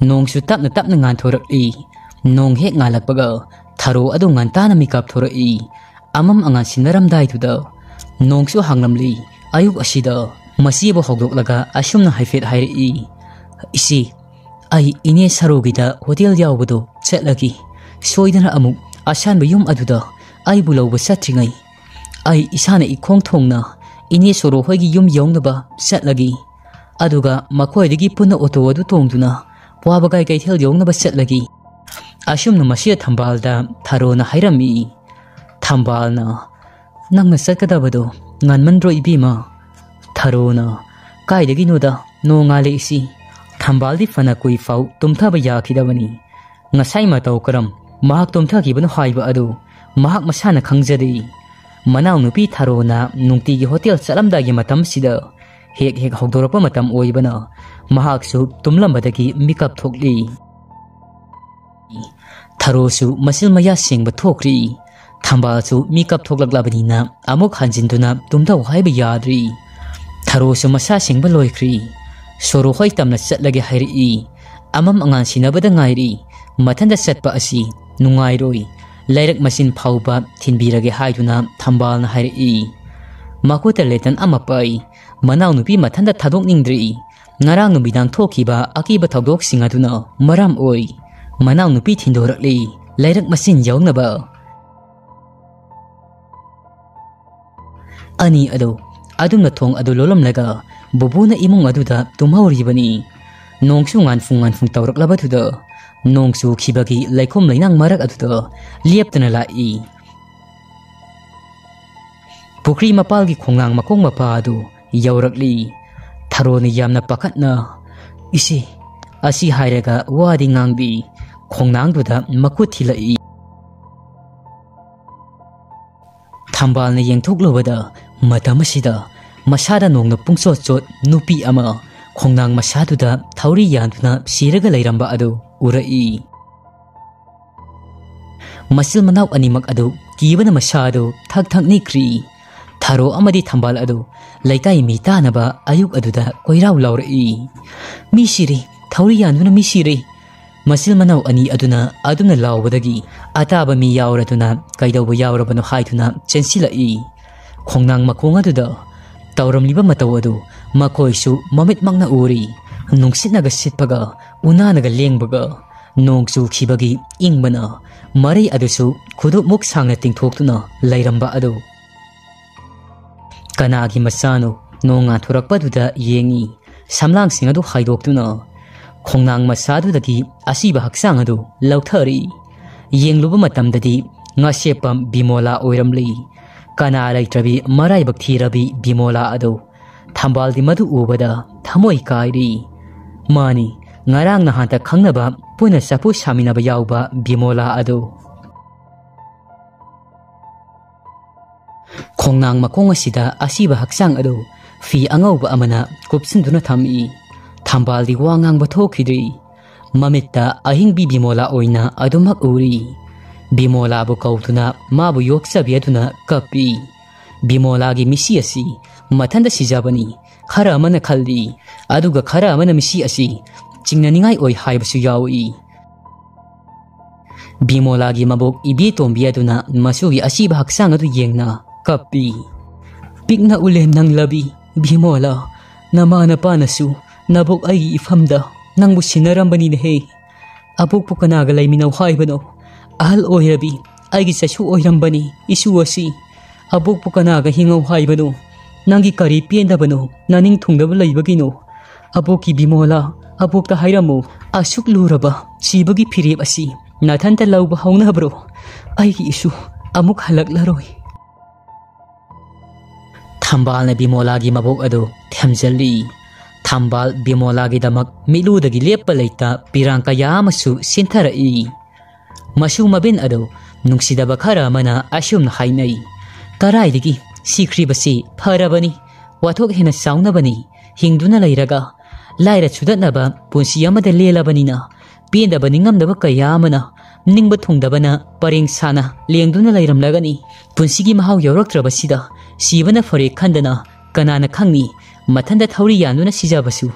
ꯅꯣꯡꯁꯨ ꯇꯞꯅ ꯇꯞꯅ ꯉꯥꯟꯊꯣꯔꯛꯏ꯫ ꯅꯣꯡ ꯍꯦꯛ ꯉꯥꯜꯂꯛꯄꯒ ꯊꯔꯣ ꯑꯗꯨ ꯉꯟꯇꯥꯅ ꯃꯤꯀꯥꯞ ꯊꯣꯔꯛꯏ꯫ ꯑꯃꯝ ꯑꯉꯥꯟ ꯁꯤꯟꯅꯔꯝꯗꯥꯏꯗꯨꯗ ꯅꯣꯡꯁꯨ ꯍꯥꯡꯂꯝꯂꯤ꯫ ꯑꯌꯨꯛ ꯑꯁꯤꯗ ꯃꯆꯦꯕꯨ ꯍꯧꯗꯣꯛꯂꯒ ꯑꯁꯨꯝꯅ ꯍꯥꯏꯐꯦꯠ ꯍꯥꯏꯔꯛꯏ, "ꯏꯆꯦ, ꯑꯩ ꯏꯅꯦ ꯁꯔꯣꯒꯤꯗ ꯍꯣꯇꯦꯜ ꯌꯥꯎꯕꯗꯣ ꯆꯠꯂꯒꯦ꯫ ꯁꯣꯏꯗꯅ ꯑꯃꯨꯛ ꯑꯁꯥꯟꯕ ꯌꯨꯝ ꯑꯗꯨꯗ ꯑꯩꯕꯨ ꯂꯧꯕ ꯆꯠꯇ꯭ꯔꯤꯉꯩ ꯑꯩ ꯏꯁꯥꯅ ꯏꯈꯣꯡ ꯊꯣꯡꯅ ꯏꯅꯦ ꯁꯣꯔꯣ ꯍꯣꯏꯒꯤ ꯌꯨꯝ ꯌꯧꯅꯕ ꯆꯠꯂꯒꯦ꯫ ꯑꯗꯨꯒ ꯃꯈꯣꯏꯗꯒꯤ ꯄꯨꯟꯅ ꯑꯣꯇꯣ ꯑꯗꯨ ꯇꯣꯡꯗꯨꯅ ꯋꯥꯕꯒꯥꯏ ꯀꯩꯊꯦꯜ ꯌꯧꯅꯕ ꯆꯠꯂꯒꯦ꯫ ꯑꯁꯨꯝꯅ ꯃꯁꯤꯗ ꯊꯝꯕꯥꯜꯗ ꯊꯔꯣꯅ ꯍꯥꯏꯔꯝꯃꯤ꯫ ꯊꯝꯕꯥꯜꯅ, "ꯅꯪꯅ ꯆꯠꯀꯗꯕꯗꯣ ꯉꯟꯃꯟꯗ꯭ꯔꯣ ꯏꯕꯦꯝꯃ?" ꯊꯔꯣꯅ, "ꯀꯥꯏꯗꯒꯤꯅꯣꯗ ꯅꯣꯡꯉꯥꯜꯂꯛꯏꯁꯤ?" ꯊꯝꯕꯥꯜꯗꯤ ꯐꯅ ꯀꯨꯏꯐꯥꯎ ꯇꯨꯝꯊꯕ ꯌꯥꯈꯤꯗꯕꯅꯤ꯫ ꯉꯁꯥꯏ ꯃꯇꯧ ꯀꯔꯝ ꯃꯍꯥꯛ ꯇꯨꯝꯊꯈꯤꯕꯅꯣ ꯍꯥꯏꯕ ꯑꯗꯨ ꯃꯍꯥꯛ ꯃꯁꯥꯅ ꯈꯪꯖꯗꯦ꯫ ꯃꯅꯥꯎꯅꯨꯄꯤ ꯊꯔꯣꯅ ꯅꯨꯡꯇꯤꯒꯤ ꯍꯣꯇꯦꯜ ꯆꯠꯂꯝꯗꯥꯏꯒꯤ ꯃꯇꯝꯁꯤꯗ ꯍꯦꯛ ꯍꯦꯛ ꯍꯧꯗꯣꯔꯛꯄ ꯃꯇꯝ ꯑꯣꯏꯕꯅ ꯃꯍꯥꯛꯁꯨ ꯇꯨꯝꯂꯝꯕꯗꯒꯤ ꯃꯤꯀꯞ ꯊꯣꯛꯂꯤ꯫ ꯊꯔꯣꯁꯨ ꯃꯆꯤꯜ ꯃꯌꯥ ꯁꯦꯡꯕ ꯊꯣꯛꯈ꯭ꯔꯤ꯫ ꯊꯝꯕꯥꯜꯁꯨ ꯃꯤꯀꯞ ꯊꯣꯛꯂꯛꯂꯕꯅꯤꯅ ꯑꯃꯨꯛ ꯍꯟꯖꯤꯟꯗꯨꯅ ꯇꯨꯝꯊꯧ ꯍꯥꯏꯕ ꯌꯥꯗ꯭ꯔꯤ꯫ ꯊꯔꯣꯁꯨ ꯃꯁꯥ ꯁꯦꯡꯕ ꯂꯣꯏꯈ꯭ꯔꯤ꯫ ꯁꯣꯔꯣ ꯍꯣꯏ ꯇꯝꯅ ꯆꯠꯂꯒꯦ ꯍꯥꯏꯔꯛꯏ꯫ ꯑꯃꯝ ꯑꯉꯥꯟ ꯁꯤꯟꯅꯕꯗ ꯉꯥꯏꯔꯤ꯫ ꯃꯊꯟꯇ ꯆꯠꯄ ꯑꯁꯤ ꯅꯨꯡꯉꯥꯏꯔꯣꯏ꯫ ꯂꯩꯔꯛ ꯃꯆꯤꯟ ꯐꯥꯎꯕ ꯊꯤꯟꯕꯤꯔꯒꯦ ꯍꯥꯏꯗꯨꯅ ꯊꯝꯕꯥꯜꯅ ꯍꯥꯏꯔꯛꯏ꯫ ꯃꯈꯨꯠꯇ ꯂꯦꯇꯟ ꯑꯃ ꯄꯥꯏ꯫ ꯃꯅꯥꯎꯅꯨꯄꯤ ꯃꯊꯟꯇ ꯊꯥꯗꯣꯛꯅꯤꯡꯗ꯭ꯔꯤ꯫ ꯉꯔꯥꯡ ꯅꯨꯃꯤꯗꯥꯡ ꯊꯣꯛꯈꯤꯕ ꯑꯀꯤꯕ ꯊꯧꯗꯣꯛꯁꯤꯡ ꯑꯗꯨꯅ ꯃꯔꯝ ꯑꯣꯏ꯫ ꯃꯅꯥꯎꯅꯨꯄꯤ ꯊꯤꯟꯗꯣꯔꯛꯂꯤ꯫ ꯂꯩꯔꯛ ꯃꯆꯤꯟ ꯌꯧꯅꯕ꯫ ꯑꯅꯤ ꯑꯗꯨ ꯑꯗꯨꯝꯅ ꯊꯣꯡ ꯑꯗꯨ ꯂꯣꯜꯂꯝꯂꯒ ꯕꯨꯕꯨꯅ ꯏꯃꯨꯡ ꯑꯗꯨꯗ ꯇꯨꯝꯍꯧꯔꯤꯕꯅꯤ꯫ ꯅꯣꯡꯁꯨ ꯉꯥꯟꯐꯨꯡ ꯉꯥꯟꯐꯨꯡ ꯇꯧꯔꯛꯂꯕꯗꯨꯗ ꯅꯣꯡ ꯆꯨꯈꯤꯕꯒꯤ ꯂꯩꯈꯣꯝ ꯂꯩꯅꯥꯡ ꯃꯔꯛ ꯑꯗꯨꯗ ꯂꯦꯞꯇꯅ ꯂꯥꯛꯏ꯫ ꯄꯨꯈ꯭ꯔꯤ ꯃꯄꯥꯜꯒꯤ ꯈꯣꯡꯅꯥꯡ ꯃꯈꯣꯡ ꯃꯄꯥ ꯑꯗꯨ ꯌꯧꯔꯛꯂꯤ꯫ ꯊꯔꯣꯅ ꯌꯥꯝꯅ ꯄꯥꯈꯠꯅ, "ꯏꯁꯤ!" ꯑꯁꯤ ꯍꯥꯏꯔꯒ ꯋꯥꯗꯤ ꯉꯥꯡꯗꯦ꯫ ꯈꯣꯡꯅꯥꯡꯗꯨꯗ ꯃꯈꯨꯠ ꯊꯤꯜꯂꯛꯏ꯫ ꯊꯝꯕꯥꯜꯅ ꯌꯦꯡꯊꯣꯛꯂꯨꯕꯗ ꯃꯇꯝ ꯑꯁꯤꯗ ꯃꯁꯥꯗ ꯅꯣꯡꯅ ꯄꯨꯡꯆꯣꯠ ꯆꯣꯠ ꯅꯨꯄꯤ ꯑꯃ ꯈꯣꯡꯅꯥꯡ ꯃꯁꯥꯗꯨꯗ ꯊꯧꯔꯤ ꯌꯥꯟꯗꯨꯅ ꯁꯤꯔꯒ ꯂꯩꯔꯝꯕ ꯑꯗꯨ ꯎꯔꯛꯏ꯫ ꯃꯆꯤꯜ ꯃꯅꯥꯎ ꯑꯅꯤꯃꯛ ꯑꯗꯨ ꯀꯤꯕꯅ ꯃꯁꯥ ꯑꯗꯨ ꯊꯛ ꯊꯛ ꯅꯤꯛꯈ꯭ꯔꯤ꯫ ꯊꯔꯣ ꯑꯃꯗꯤ ꯊꯝꯕꯥꯜ ꯑꯗꯨ ꯂꯩꯀꯥꯏ ꯃꯤ ꯇꯥꯅꯕ ꯑꯌꯨꯛ ꯑꯗꯨꯗ ꯀꯣꯏꯔꯥꯎ ꯂꯥꯎꯔꯛꯏ꯫ "ꯃꯤ ꯁꯤꯔꯦ! ꯊꯧꯔꯤ ꯌꯥꯟꯗꯨꯅ ꯃꯤ ꯁꯤꯔꯦ!" ꯃꯆꯤꯜ ꯃꯅꯥꯎ ꯑꯅꯤ ꯑꯗꯨꯅ ꯑꯗꯨꯝꯅ ꯂꯥꯎꯕꯗꯒꯤ ꯑꯇꯥꯕ ꯃꯤ ꯌꯥꯎꯔꯗꯨꯅ ꯀꯩꯗꯧꯕ ꯌꯥꯎꯔꯕꯅꯣ ꯍꯥꯏꯗꯨꯅ ꯆꯦꯟꯁꯤꯜꯂꯛꯏ꯫ ꯈꯣꯡꯅꯥꯡ ꯃꯈꯣꯡ ꯑꯗꯨꯗ ꯇꯧꯔꯝꯂꯤꯕ ꯃꯇꯧ ꯑꯗꯨ ꯃꯈꯣꯏꯁꯨ ꯃꯃꯤꯠꯃꯛꯅ ꯎꯔꯤ꯫ ꯅꯨꯡꯁꯤꯠꯅꯒ ꯁꯤꯠꯄꯒ, ꯎꯅꯥꯅꯒ ꯂꯦꯡꯕꯒ, ꯅꯣꯡ ꯆꯨꯈꯤꯕꯒꯤ ꯏꯪꯕꯅ ꯃꯔꯩ ꯑꯗꯨꯁꯨ ꯈꯨꯗꯨꯞꯃꯨꯛ ꯁꯥꯡꯅ ꯇꯤꯡꯊꯣꯛꯇꯨꯅ ꯂꯩꯔꯝꯕ ꯑꯗꯨ꯫ ꯀꯅꯥꯒꯤ ꯃꯆꯥꯅꯣ? ꯅꯣꯡ ꯉꯥꯟꯊꯣꯔꯛꯄꯗꯨꯗ ꯌꯦꯡꯉꯤ꯫ ꯁꯝꯂꯥꯡꯁꯤꯡ ꯑꯗꯨ ꯍꯥꯏꯗꯣꯛꯇꯨꯅ ꯈꯣꯡꯅꯥꯡ ꯃꯆꯥꯗꯨꯗꯒꯤ ꯑꯁꯤꯕ ꯍꯛꯆꯥꯡ ꯑꯗꯨ ꯂꯧꯊꯔꯤ꯫ ꯌꯦꯡꯂꯨꯕ ꯃꯇꯝꯗꯗꯤ ꯉꯥꯁꯦꯞꯄꯝ ꯕꯤꯃꯣꯂꯥ ꯑꯣꯏꯔꯝꯂꯤ꯫ ꯀꯅꯥ ꯂꯩꯇ꯭ꯔꯕꯤ ꯃꯔꯥꯏꯕꯛ ꯊꯤꯔꯕꯤ ꯕꯤꯃꯣꯂꯥ ꯑꯗꯨ꯫ ꯊꯝꯕꯥꯜꯗꯤ ꯃꯗꯨ ꯎꯕꯗ ꯊꯃꯣꯏ ꯀꯥꯏꯔꯤ꯫ ꯃꯥꯅꯤ, ꯉꯔꯥꯡ ꯅꯍꯥꯟꯇ ꯈꯪꯅꯕ, ꯄꯨꯟꯅ ꯆꯐꯨ ꯁꯥꯃꯤꯟꯅꯕ ꯌꯥꯎꯕ ꯕꯤꯃꯣꯂꯥ ꯑꯗꯨ꯫ ꯈꯣꯡꯅꯥꯡ ꯃꯈꯣꯡ ꯑꯁꯤꯗ ꯑꯁꯤꯕ ꯍꯛꯆꯥꯡ ꯑꯗꯨ ꯐꯤ ꯑꯉꯧꯕ ꯑꯃꯅ ꯀꯨꯞꯁꯤꯟꯗꯨꯅ ꯊꯝꯃꯤ꯫ ꯊꯝꯕꯥꯜꯗꯤ ꯋꯥ ꯉꯥꯡꯕ ꯊꯣꯛꯈꯤꯗ꯭ꯔꯤ꯫ ꯃꯃꯤꯠꯇ ꯑꯍꯤꯡꯕꯤ ꯕꯤꯃꯣꯂꯥ ꯑꯣꯏꯅ ꯑꯗꯨꯃꯛ ꯎꯔꯤ꯫ ꯕꯤꯃꯣꯂꯥꯕꯨ ꯀꯧꯗꯨꯅ ꯃꯥꯕꯨ ꯌꯣꯛꯆꯕꯤ ꯑꯗꯨꯅ ꯀꯞꯄꯤ꯫ ꯕꯤꯃꯣꯂꯥꯒꯤ ꯃꯤꯁꯤ ꯑꯁꯤ ꯃꯊꯟꯇ ꯁꯤꯖꯕꯅꯤ, ꯈꯔ ꯑꯃꯅ ꯈꯜꯂꯤ, ꯑꯗꯨꯒ ꯈꯔ ꯑꯃꯅ ꯃꯤꯁꯤ ꯑꯁꯤ ꯆꯤꯡꯅꯅꯤꯡꯉꯥꯏ ꯑꯣꯏ ꯍꯥꯏꯕꯁꯨ ꯌꯥꯎꯏ꯫ ꯕꯤꯃꯣꯂꯥꯒꯤ ꯃꯕꯣꯛ ꯏꯕꯦꯇꯣꯝꯕꯤ ꯑꯗꯨꯅ ꯃꯆꯨꯒꯤ ꯑꯁꯤꯕ ꯍꯛꯆꯥꯡ ꯑꯗꯨ ꯌꯦꯡꯅ ꯀꯞꯄꯤ꯫ ꯄꯤꯛꯅ ꯎꯂꯦꯝ ꯅꯪꯂꯕꯤ ꯕꯤꯃꯣꯂꯥ, ꯅꯃꯥ ꯅꯄꯥꯅꯁꯨ ꯅꯕꯣꯛ ꯑꯩꯒꯤ ꯏꯐꯝꯗ ꯅꯪꯕꯨ ꯁꯤꯟꯅꯔꯝꯕꯅꯤꯅꯦꯍꯦ꯫ ꯑꯕꯣꯛꯄꯨ ꯀꯅꯥꯒ ꯂꯩꯃꯤꯟꯅꯧ ꯍꯥꯏꯕꯅꯣ? ꯑꯍꯜ ꯑꯣꯏꯔꯕꯤ ꯑꯩꯒꯤ ꯆꯩꯁꯨ ꯑꯣꯏꯔꯝꯕꯅꯤ ꯏꯁꯨ ꯑꯁꯤ꯫ ꯑꯕꯣꯛꯄꯨ ꯀꯅꯥꯒ ꯍꯤꯡꯉꯧ ꯍꯥꯏꯕꯅꯣ? ꯅꯪꯒꯤ ꯀꯔꯤ ꯄꯦꯟꯗꯕꯅꯣ? ꯅꯅꯤꯡ ꯊꯨꯡꯗꯕ ꯂꯩꯕꯒꯤꯅꯣ? ꯑꯕꯣꯛꯀꯤ ꯕꯤꯃꯣꯂꯥ, ꯑꯕꯣꯛꯇ ꯍꯥꯏꯔꯝꯃꯨ, ꯑꯁꯨꯛ ꯂꯨꯔꯕ ꯁꯤꯕꯒꯤ ꯐꯤꯔꯦꯞ ꯑꯁꯤ ꯅꯊꯟꯇ ꯂꯧꯕ ꯍꯧꯅꯕ꯭ꯔꯣ? ꯑꯩꯒꯤ ꯏꯁꯨ ꯑꯃꯨꯛ ꯍꯜꯂꯛꯂꯔꯣꯏ꯫ ꯊꯝꯕꯥꯜꯅ ꯕꯤꯃꯣꯂꯥꯒꯤ ꯃꯕꯣꯛ ꯑꯗꯨ ꯊꯦꯝꯖꯤꯜꯂꯤ꯫ ꯊꯝꯕꯥꯜ ꯕꯤꯃꯣꯂꯥꯒꯤꯗꯃꯛ ꯃꯤꯠꯂꯨꯗꯒꯤ ꯂꯦꯞꯄ ꯂꯩꯇ ꯄꯤꯔꯥꯡ ꯀꯌꯥ ꯑꯃꯁꯨ ꯁꯤꯟꯊꯔꯛꯏ꯫ ꯃꯁꯨ ꯃꯕꯦꯟ ꯑꯗꯨ ꯅꯨꯡꯁꯤꯗꯕ ꯈꯔ ꯑꯃꯅ ꯑꯁꯨꯝꯅ ꯍꯥꯏꯅꯩ, "ꯀꯔꯥꯏꯗꯒꯤ ꯁꯤꯈ꯭ꯔꯤꯕꯁꯤ ꯐꯔꯕꯅꯤ, ꯋꯥꯊꯣꯛ ꯍꯦꯟꯅ ꯆꯥꯎꯅꯕꯅꯤ, ꯍꯤꯡꯗꯨꯅ ꯂꯩꯔꯒ ꯂꯥꯏꯔ ꯆꯨꯗꯠꯅꯕ ꯄꯨꯟꯁꯤ ꯑꯃꯗ ꯂꯦꯜꯂꯕꯅꯤꯅ, ꯄꯦꯟꯗꯕ ꯅꯤꯡꯉꯝꯗꯕ ꯀꯌꯥ ꯑꯃꯅ ꯅꯤꯡꯕ ꯊꯨꯡꯗꯕꯅ ꯄꯔꯦꯡ ꯁꯥꯅ ꯂꯦꯡꯗꯨꯅ ꯂꯩꯔꯝꯂꯒꯅꯤ꯫ ꯄꯨꯟꯁꯤꯒꯤ ꯃꯍꯥꯎ ꯌꯧꯔꯛꯇ꯭ꯔꯕꯁꯤꯗ ꯁꯤꯕꯅ ꯐꯔꯦ ꯈꯟꯗꯅ ꯀꯅꯥꯅ ꯈꯪꯅꯤ, ꯃꯊꯟꯇ ꯊꯧꯔꯤ ꯌꯥꯟꯗꯨꯅ ꯁꯤꯖꯕꯁꯨ꯫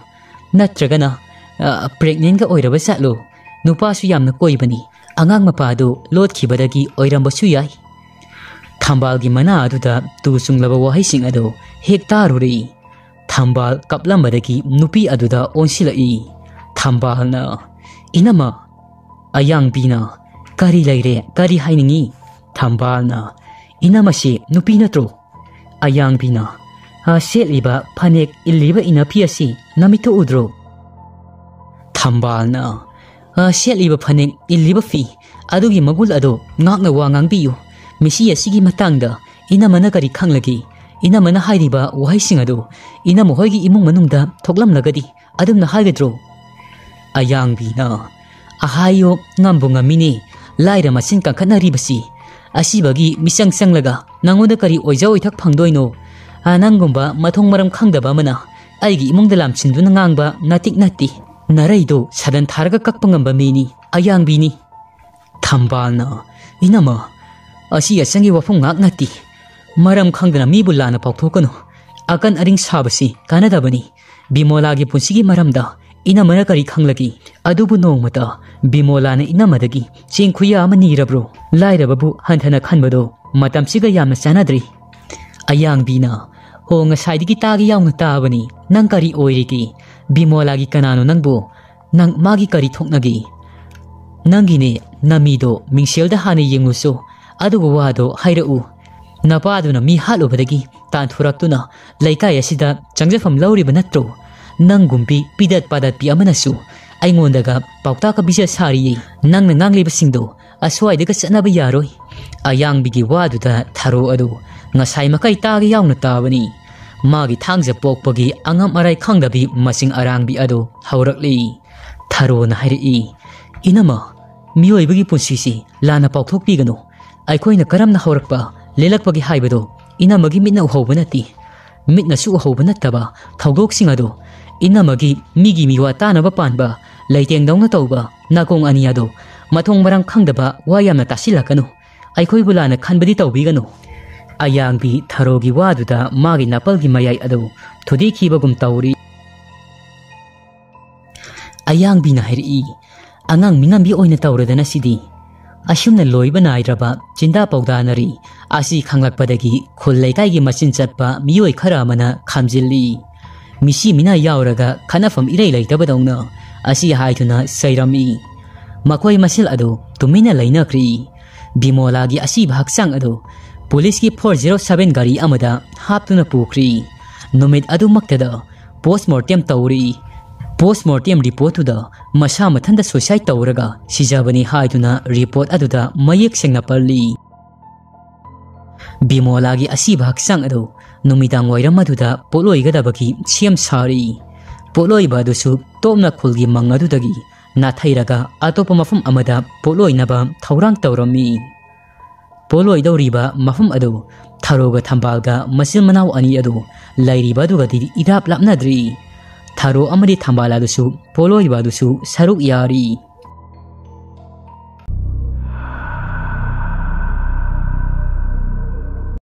ꯅꯠꯇ꯭ꯔꯒꯅ, ꯑ, pregnantꯒ ꯑꯣꯏꯔꯕ ꯖꯥꯠꯂꯣ? ꯅꯨꯄꯥꯁꯨ ꯌꯥꯝꯅ ꯀꯣꯏꯕꯅꯤ꯫ ꯑꯉꯥꯡ ꯃꯄꯥꯗꯨ ꯂꯣꯠꯈꯤꯕꯗꯒꯤ ꯑꯣꯏꯔꯝꯕꯁꯨ ꯌꯥꯏ"꯫ ꯊꯝꯕꯥꯜꯒꯤ ꯃꯅꯥ ꯑꯗꯨꯗ ꯇꯨ ꯆꯨꯡꯂꯕ ꯋꯥꯍꯩꯁꯤꯡ ꯑꯗꯨ ꯍꯦꯛ ꯇꯥꯔꯨꯔꯦ꯫ ꯊꯝꯕꯥꯜ ꯀꯞꯂꯝꯕꯗꯒꯤ ꯅꯨꯄꯤ ꯑꯗꯨꯗ ꯑꯣꯟꯁꯤꯜꯂꯛꯏ꯫ ꯊꯝꯕꯥꯜꯅ, "ꯏꯅꯝꯃ!" ꯑꯌꯥꯡꯕꯤꯅ, "ꯀꯔꯤ ꯂꯩꯔꯦ? ꯀꯔꯤ ꯍꯥꯏꯅꯤꯡꯉꯤ?" ꯊꯝꯕꯥꯜꯅ, "ꯏꯅꯝꯃꯁꯤ ꯅꯨꯄꯤ ꯅꯠꯇ꯭ꯔꯣ?" ꯑꯌꯥꯡꯕꯤꯅ, "ꯑ, ꯁꯦꯠꯂꯤꯕ ꯐꯅꯦꯛ, ꯏꯜꯂꯤꯕ ꯏꯅꯐꯤ ꯑꯁꯤ ꯅꯃꯤꯠꯇ ꯎꯗ꯭ꯔꯣ?" ꯊꯝꯕꯥꯜꯅ, "ꯑ, ꯁꯦꯠꯂꯤꯕ ꯐꯅꯦꯛ, ꯏꯜꯂꯤꯕ ꯐꯤ, ꯑꯗꯨꯒꯤ ꯃꯒꯨꯟ ꯑꯗꯨ ꯉꯥꯛꯅ ꯋꯥ ꯉꯥꯡꯕꯤꯌꯨ꯫ ꯃꯤꯁꯤ ꯑꯁꯤꯒꯤ ꯃꯇꯥꯡꯗ ꯏꯅꯝꯃꯅ ꯀꯔꯤ ꯈꯪꯂꯒꯦ? ꯏꯅꯝꯃꯅ ꯍꯥꯏꯔꯤꯕ ꯋꯥꯍꯩꯁꯤꯡ ꯑꯗꯨ ꯏꯅꯝꯃ ꯍꯣꯏꯒꯤ ꯏꯃꯨꯡ ꯃꯅꯨꯡꯗ ꯊꯣꯛꯂꯝꯂꯒꯗꯤ ꯑꯗꯨꯝꯅ ꯍꯥꯏꯒꯗ꯭ꯔꯣ?" ꯑꯌꯥꯡꯕꯤꯅ, "ꯑꯍꯥꯏꯌꯣ, ꯉꯝꯕꯨ ꯉꯝꯃꯤꯅꯦ, ꯂꯥꯏꯔ ꯃꯁꯤꯡ ꯀꯟꯈꯠꯅꯔꯤꯕꯁꯤ꯫ ꯑꯁꯤꯕꯒꯤ ꯃꯤꯆꯪ ꯆꯪꯂꯒ ꯅꯪꯉꯣꯟꯗ ꯀꯔꯤ ꯑꯣꯏꯖ ꯑꯣꯏꯊꯛ ꯐꯪꯗꯣꯏꯅꯣ? ꯑ, ꯅꯪꯒꯨꯝꯕ ꯃꯊꯣꯡ ꯃꯔꯝ ꯈꯪꯗꯕ ꯑꯃꯅ ꯑꯩꯒꯤ ꯏꯃꯨꯡꯗ ꯂꯥꯝꯁꯤꯟꯗꯨꯅ ꯉꯥꯡꯕ ꯅꯥꯇꯤꯛ ꯅꯠꯇꯦ꯫ ꯅꯔꯩꯗꯣ ꯁꯥꯗꯟ ꯊꯥꯔꯒ ꯀꯛꯄ ꯉꯝꯕ ꯃꯤꯅꯤ, ꯑꯌꯥꯡꯕꯤꯅꯤ꯫" ꯊꯝꯕꯥꯜꯅ, "ꯏꯅꯝꯃ, ꯑꯁꯤ ꯑꯆꯪꯒꯤ ꯋꯥꯐꯝ ꯉꯥꯛ ꯅꯠꯇꯦ꯫ ꯃꯔꯝ ꯈꯪꯗꯅ ꯃꯤꯕꯨ ꯂꯥꯟꯅ ꯄꯥꯎꯊꯣꯛꯀꯅꯨ꯫ ꯑꯀꯟ ꯑꯔꯤꯡ ꯁꯥꯕꯁꯤ ꯀꯥꯟꯅꯗꯕꯅꯤ꯫ ꯕꯤꯃꯣꯂꯥꯒꯤ ꯄꯨꯟꯁꯤꯒꯤ ꯃꯔꯝꯗ ꯏꯅꯝꯃꯅ ꯀꯔꯤ ꯈꯪꯂꯒꯦ? ꯑꯗꯨꯕꯨ ꯅꯣꯡꯃꯇ ꯕꯤꯃꯣꯂꯥꯅ ꯏꯅꯝꯃꯗꯒꯤ ꯆꯦꯡ ꯈꯨꯌꯥ ꯑꯃ ꯅꯤꯔꯕ꯭ꯔꯣ? ꯂꯥꯏꯔꯕꯕꯨ ꯍꯟꯊꯅ ꯈꯟꯕꯗꯣ ꯃꯇꯝꯁꯤꯒ ꯌꯥꯝꯅ ꯆꯥꯟꯅꯗ꯭ꯔꯤ꯫" ꯑꯌꯥꯡꯕꯤꯅ, "ꯑꯣ, ꯉꯁꯥꯏꯗꯒꯤ ꯇꯥꯒꯦ ꯌꯥꯎꯅ ꯇꯥꯕꯅꯤ꯫ ꯅꯪ ꯀꯔꯤ ꯑꯣꯏꯔꯤꯒꯦ? ꯕꯤꯃꯣꯂꯥꯒꯤ ꯀꯅꯥꯅꯣ ꯅꯪꯕꯨ? ꯅꯪ ꯃꯥꯒꯤ ꯀꯔꯤ ꯊꯣꯛꯅꯒꯦ? ꯅꯪꯒꯤꯅꯦ ꯅꯃꯤꯗꯣ ꯃꯤꯡꯁꯦꯜꯗ ꯍꯥꯟꯅ ꯌꯦꯡꯉꯨꯁꯨ, ꯑꯗꯨꯒ ꯋꯥꯗꯣ ꯍꯥꯏꯔꯛꯎ꯫ ꯅꯄꯥꯗꯨꯅ ꯃꯤ ꯍꯥꯠꯂꯨꯕꯗꯒꯤ ꯇꯥꯟꯊꯣꯔꯛꯇꯨꯅ ꯂꯩꯀꯥꯏ ꯑꯁꯤꯗ ꯆꯪꯖꯐꯝ ꯂꯧꯔꯤꯕ ꯅꯠꯇ꯭ꯔꯣ? ꯅꯪꯒꯨꯝꯕꯤ ꯄꯤꯗꯠ ꯄꯥꯗꯠꯄꯤ ꯑꯃꯅꯁꯨ ꯑꯩꯉꯣꯟꯗꯒ ꯄꯥꯎꯇꯥꯛꯀ ꯄꯤꯖ ꯁꯥꯔꯤꯌꯦ꯫ ꯅꯪꯅ ꯉꯥꯡꯂꯤꯕꯁꯤꯡꯗꯣ ꯑꯁ꯭ꯋꯥꯏꯗꯒ ꯆꯠꯅꯕ ꯌꯥꯔꯣꯏ꯫" ꯑꯌꯥꯡꯕꯤꯒꯤ ꯋꯥꯗꯨꯗ ꯊꯔꯣ ꯑꯗꯨ ꯉꯁꯥꯏ ꯃꯈꯩ ꯇꯥꯒꯦ ꯌꯥꯎꯅ ꯇꯥꯕꯅꯤ꯫ ꯃꯥꯒꯤ ꯊꯥꯡꯖ ꯄꯣꯛꯄꯒꯤ ꯑꯉꯝ ꯑꯔꯥꯏ ꯈꯪꯗꯕꯤ ꯃꯁꯤꯡ ꯑꯔꯥꯡꯕꯤ ꯑꯗꯨ ꯍꯧꯔꯛꯂꯤ꯫ ꯊꯔꯣꯅ ꯍꯥꯏꯔꯛꯏ, "ꯏꯅꯝꯃ, ꯃꯤꯑꯣꯏꯕꯒꯤ ꯄꯨꯟꯁꯤꯁꯤ ꯂꯥꯟꯅ ꯄꯥꯎꯊꯣꯛꯄꯤꯒꯅꯨ꯫ ꯑꯩꯈꯣꯏꯅ ꯀꯔꯝꯅ ꯍꯧꯔꯛꯄ, ꯂꯦꯜꯂꯛꯄꯒꯦ ꯍꯥꯏꯕꯗꯣ ꯏꯅꯝꯃꯒꯤ ꯃꯤꯠꯅ ꯎꯍꯧꯕ ꯅꯠꯇꯦ꯫ ꯃꯤꯠꯅꯁꯨ ꯎꯍꯧꯕ ꯅꯠꯇꯕ ꯊꯧꯗꯣꯛꯁꯤꯡ ꯑꯗꯣ ꯏꯅꯝꯃꯒꯤ ꯃꯤꯒꯤ ꯃꯤꯋꯥ ꯇꯥꯅꯕ ꯄꯥꯟꯕ ꯂꯩꯇꯦꯡꯗꯧꯅ ꯇꯧꯕ ꯅꯥꯀꯣꯡ ꯑꯅꯤ ꯑꯗꯣ ꯃꯊꯣꯡ ꯃꯔꯝ ꯈꯪꯗꯕ ꯋꯥ ꯌꯥꯝꯅ ꯇꯥꯁꯤꯜꯂꯛꯀꯅꯨ꯫ ꯑꯩꯈꯣꯏꯕꯨ ꯂꯥꯟꯅ ꯈꯟꯕꯗꯤ ꯇꯧꯕꯤꯒꯅꯨ꯫" ꯑꯌꯥꯡꯕꯤ ꯊꯔꯣꯒꯤ ꯋꯥꯗꯨꯗ ꯃꯥꯒꯤ ꯅꯥꯄꯜꯒꯤ ꯃꯌꯥꯏ ꯑꯗꯨ ꯊꯨꯗꯦꯛꯈꯤꯕꯒꯨꯝ ꯇꯧꯔꯤ꯫ ꯑꯌꯥꯡꯕꯤꯅ ꯍꯥꯏꯔꯛꯏ, "ꯑꯉꯥꯡ ꯃꯤꯉꯝꯕꯤ ꯑꯣꯏꯅ ꯇꯧꯔꯗꯅ ꯁꯤꯗꯤ꯫" ꯑꯁꯨꯝꯅ ꯂꯣꯏꯕ ꯅꯥꯏꯗ꯭ꯔꯕ ꯆꯤꯟꯗꯥ ꯄꯥꯎꯗꯥꯅꯔꯤ꯫ ꯑꯁꯤ ꯈꯪꯂꯛꯄꯗꯒꯤ ꯈꯨꯜ ꯂꯩꯀꯥꯏꯒꯤ ꯃꯆꯤꯟ ꯆꯠꯄ ꯃꯤꯑꯣꯏ ꯈꯔ ꯑꯃꯅ ꯈꯥꯝꯖꯤꯜꯂꯤ꯫ ꯃꯤꯁꯤ ꯃꯤꯅꯥ ꯌꯥꯎꯔꯒ ꯈꯠꯅꯐꯝ ꯏꯔꯩ ꯂꯩꯇꯕꯗꯧꯅ ꯑꯁꯤ ꯍꯥꯏꯗꯨꯅ ꯆꯩꯔꯝꯃꯤ꯫ ꯃꯈꯣꯏ ꯃꯁꯦꯜ ꯑꯗꯨ ꯇꯨꯃꯤꯟꯅ ꯂꯩꯅꯈ꯭ꯔꯤ꯫ ꯕꯤꯃꯣꯂꯥꯒꯤ ꯑꯁꯤꯕ ꯍꯛꯆꯥꯡ ꯑꯗꯨ ꯄꯨꯂꯤꯁꯀꯤ ꯐꯣꯔ ꯖꯤꯔꯣ ꯁꯚꯦꯟ ꯒꯥꯔꯤ ꯑꯃꯗ ꯍꯥꯞꯇꯨꯅ ꯄꯨꯈ꯭ꯔꯤ꯫ ꯅꯨꯃꯤꯠ ꯑꯗꯨꯃꯛꯇꯗ ꯄꯣꯁꯃꯣꯔꯇꯦꯝ ꯇꯧꯔꯤ꯫ ꯄꯣꯁꯃꯣꯔꯇꯦꯝ ꯔꯤꯄꯣꯔꯠꯇꯨꯗ ꯃꯁꯥ ꯃꯊꯟꯇ ꯁꯨꯏꯁꯥꯏꯗ ꯇꯧꯔꯒ ꯁꯤꯖꯕꯅꯤ ꯍꯥꯏꯗꯨꯅ ꯔꯤꯄꯣꯔꯠ ꯑꯗꯨꯗ ꯃꯌꯦꯛ ꯁꯦꯡꯅ ꯄꯜꯂꯤ꯫ ꯕꯤꯃꯣꯂꯥꯒꯤ ꯑꯁꯤꯕ ꯍꯛꯆꯥꯡ ꯑꯗꯨ ꯅꯨꯃꯤꯗꯥꯡ ꯋꯥꯏꯔꯝ ꯑꯗꯨꯗ ꯄꯣꯠꯂꯣꯏꯒꯗꯕꯒꯤ ꯁꯦꯝ ꯁꯥꯔꯤ꯫ ꯄꯣꯠꯂꯣꯏꯕ ꯑꯗꯨꯁꯨ ꯇꯣꯞꯅ ꯈꯨꯜꯒꯤ ꯃꯪ ꯑꯗꯨꯗꯒꯤ ꯅꯥꯊꯩꯔꯒ ꯑꯇꯣꯞꯄ ꯃꯐꯝ ꯑꯃꯗ ꯄꯣꯠꯂꯣꯏꯅꯕ ꯊꯧꯔꯥꯡ ꯇꯧꯔꯝꯃꯤ꯫ ꯄꯣꯠꯂꯣꯏꯗꯧꯔꯤꯕ ꯃꯐꯝ ꯑꯗꯨ ꯊꯔꯣꯒ ꯊꯝꯕꯥꯜꯒ ꯃꯆꯤꯟ ꯃꯅꯥꯎ ꯑꯅꯤ ꯑꯗꯨ ꯂꯩꯔꯤꯕ ꯑꯗꯨꯒꯗꯤ ꯏꯔꯥꯞ ꯂꯥꯞꯅꯗ꯭ꯔꯤ꯫ ꯊꯔꯣ ꯑꯃꯗꯤ ꯊꯝꯕꯥꯜ ꯑꯗꯨꯁꯨ ꯄꯣꯠꯂꯣꯏꯕ ꯑꯗꯨꯁꯨ ꯁꯔꯨꯛ ꯌꯥꯔꯤ꯫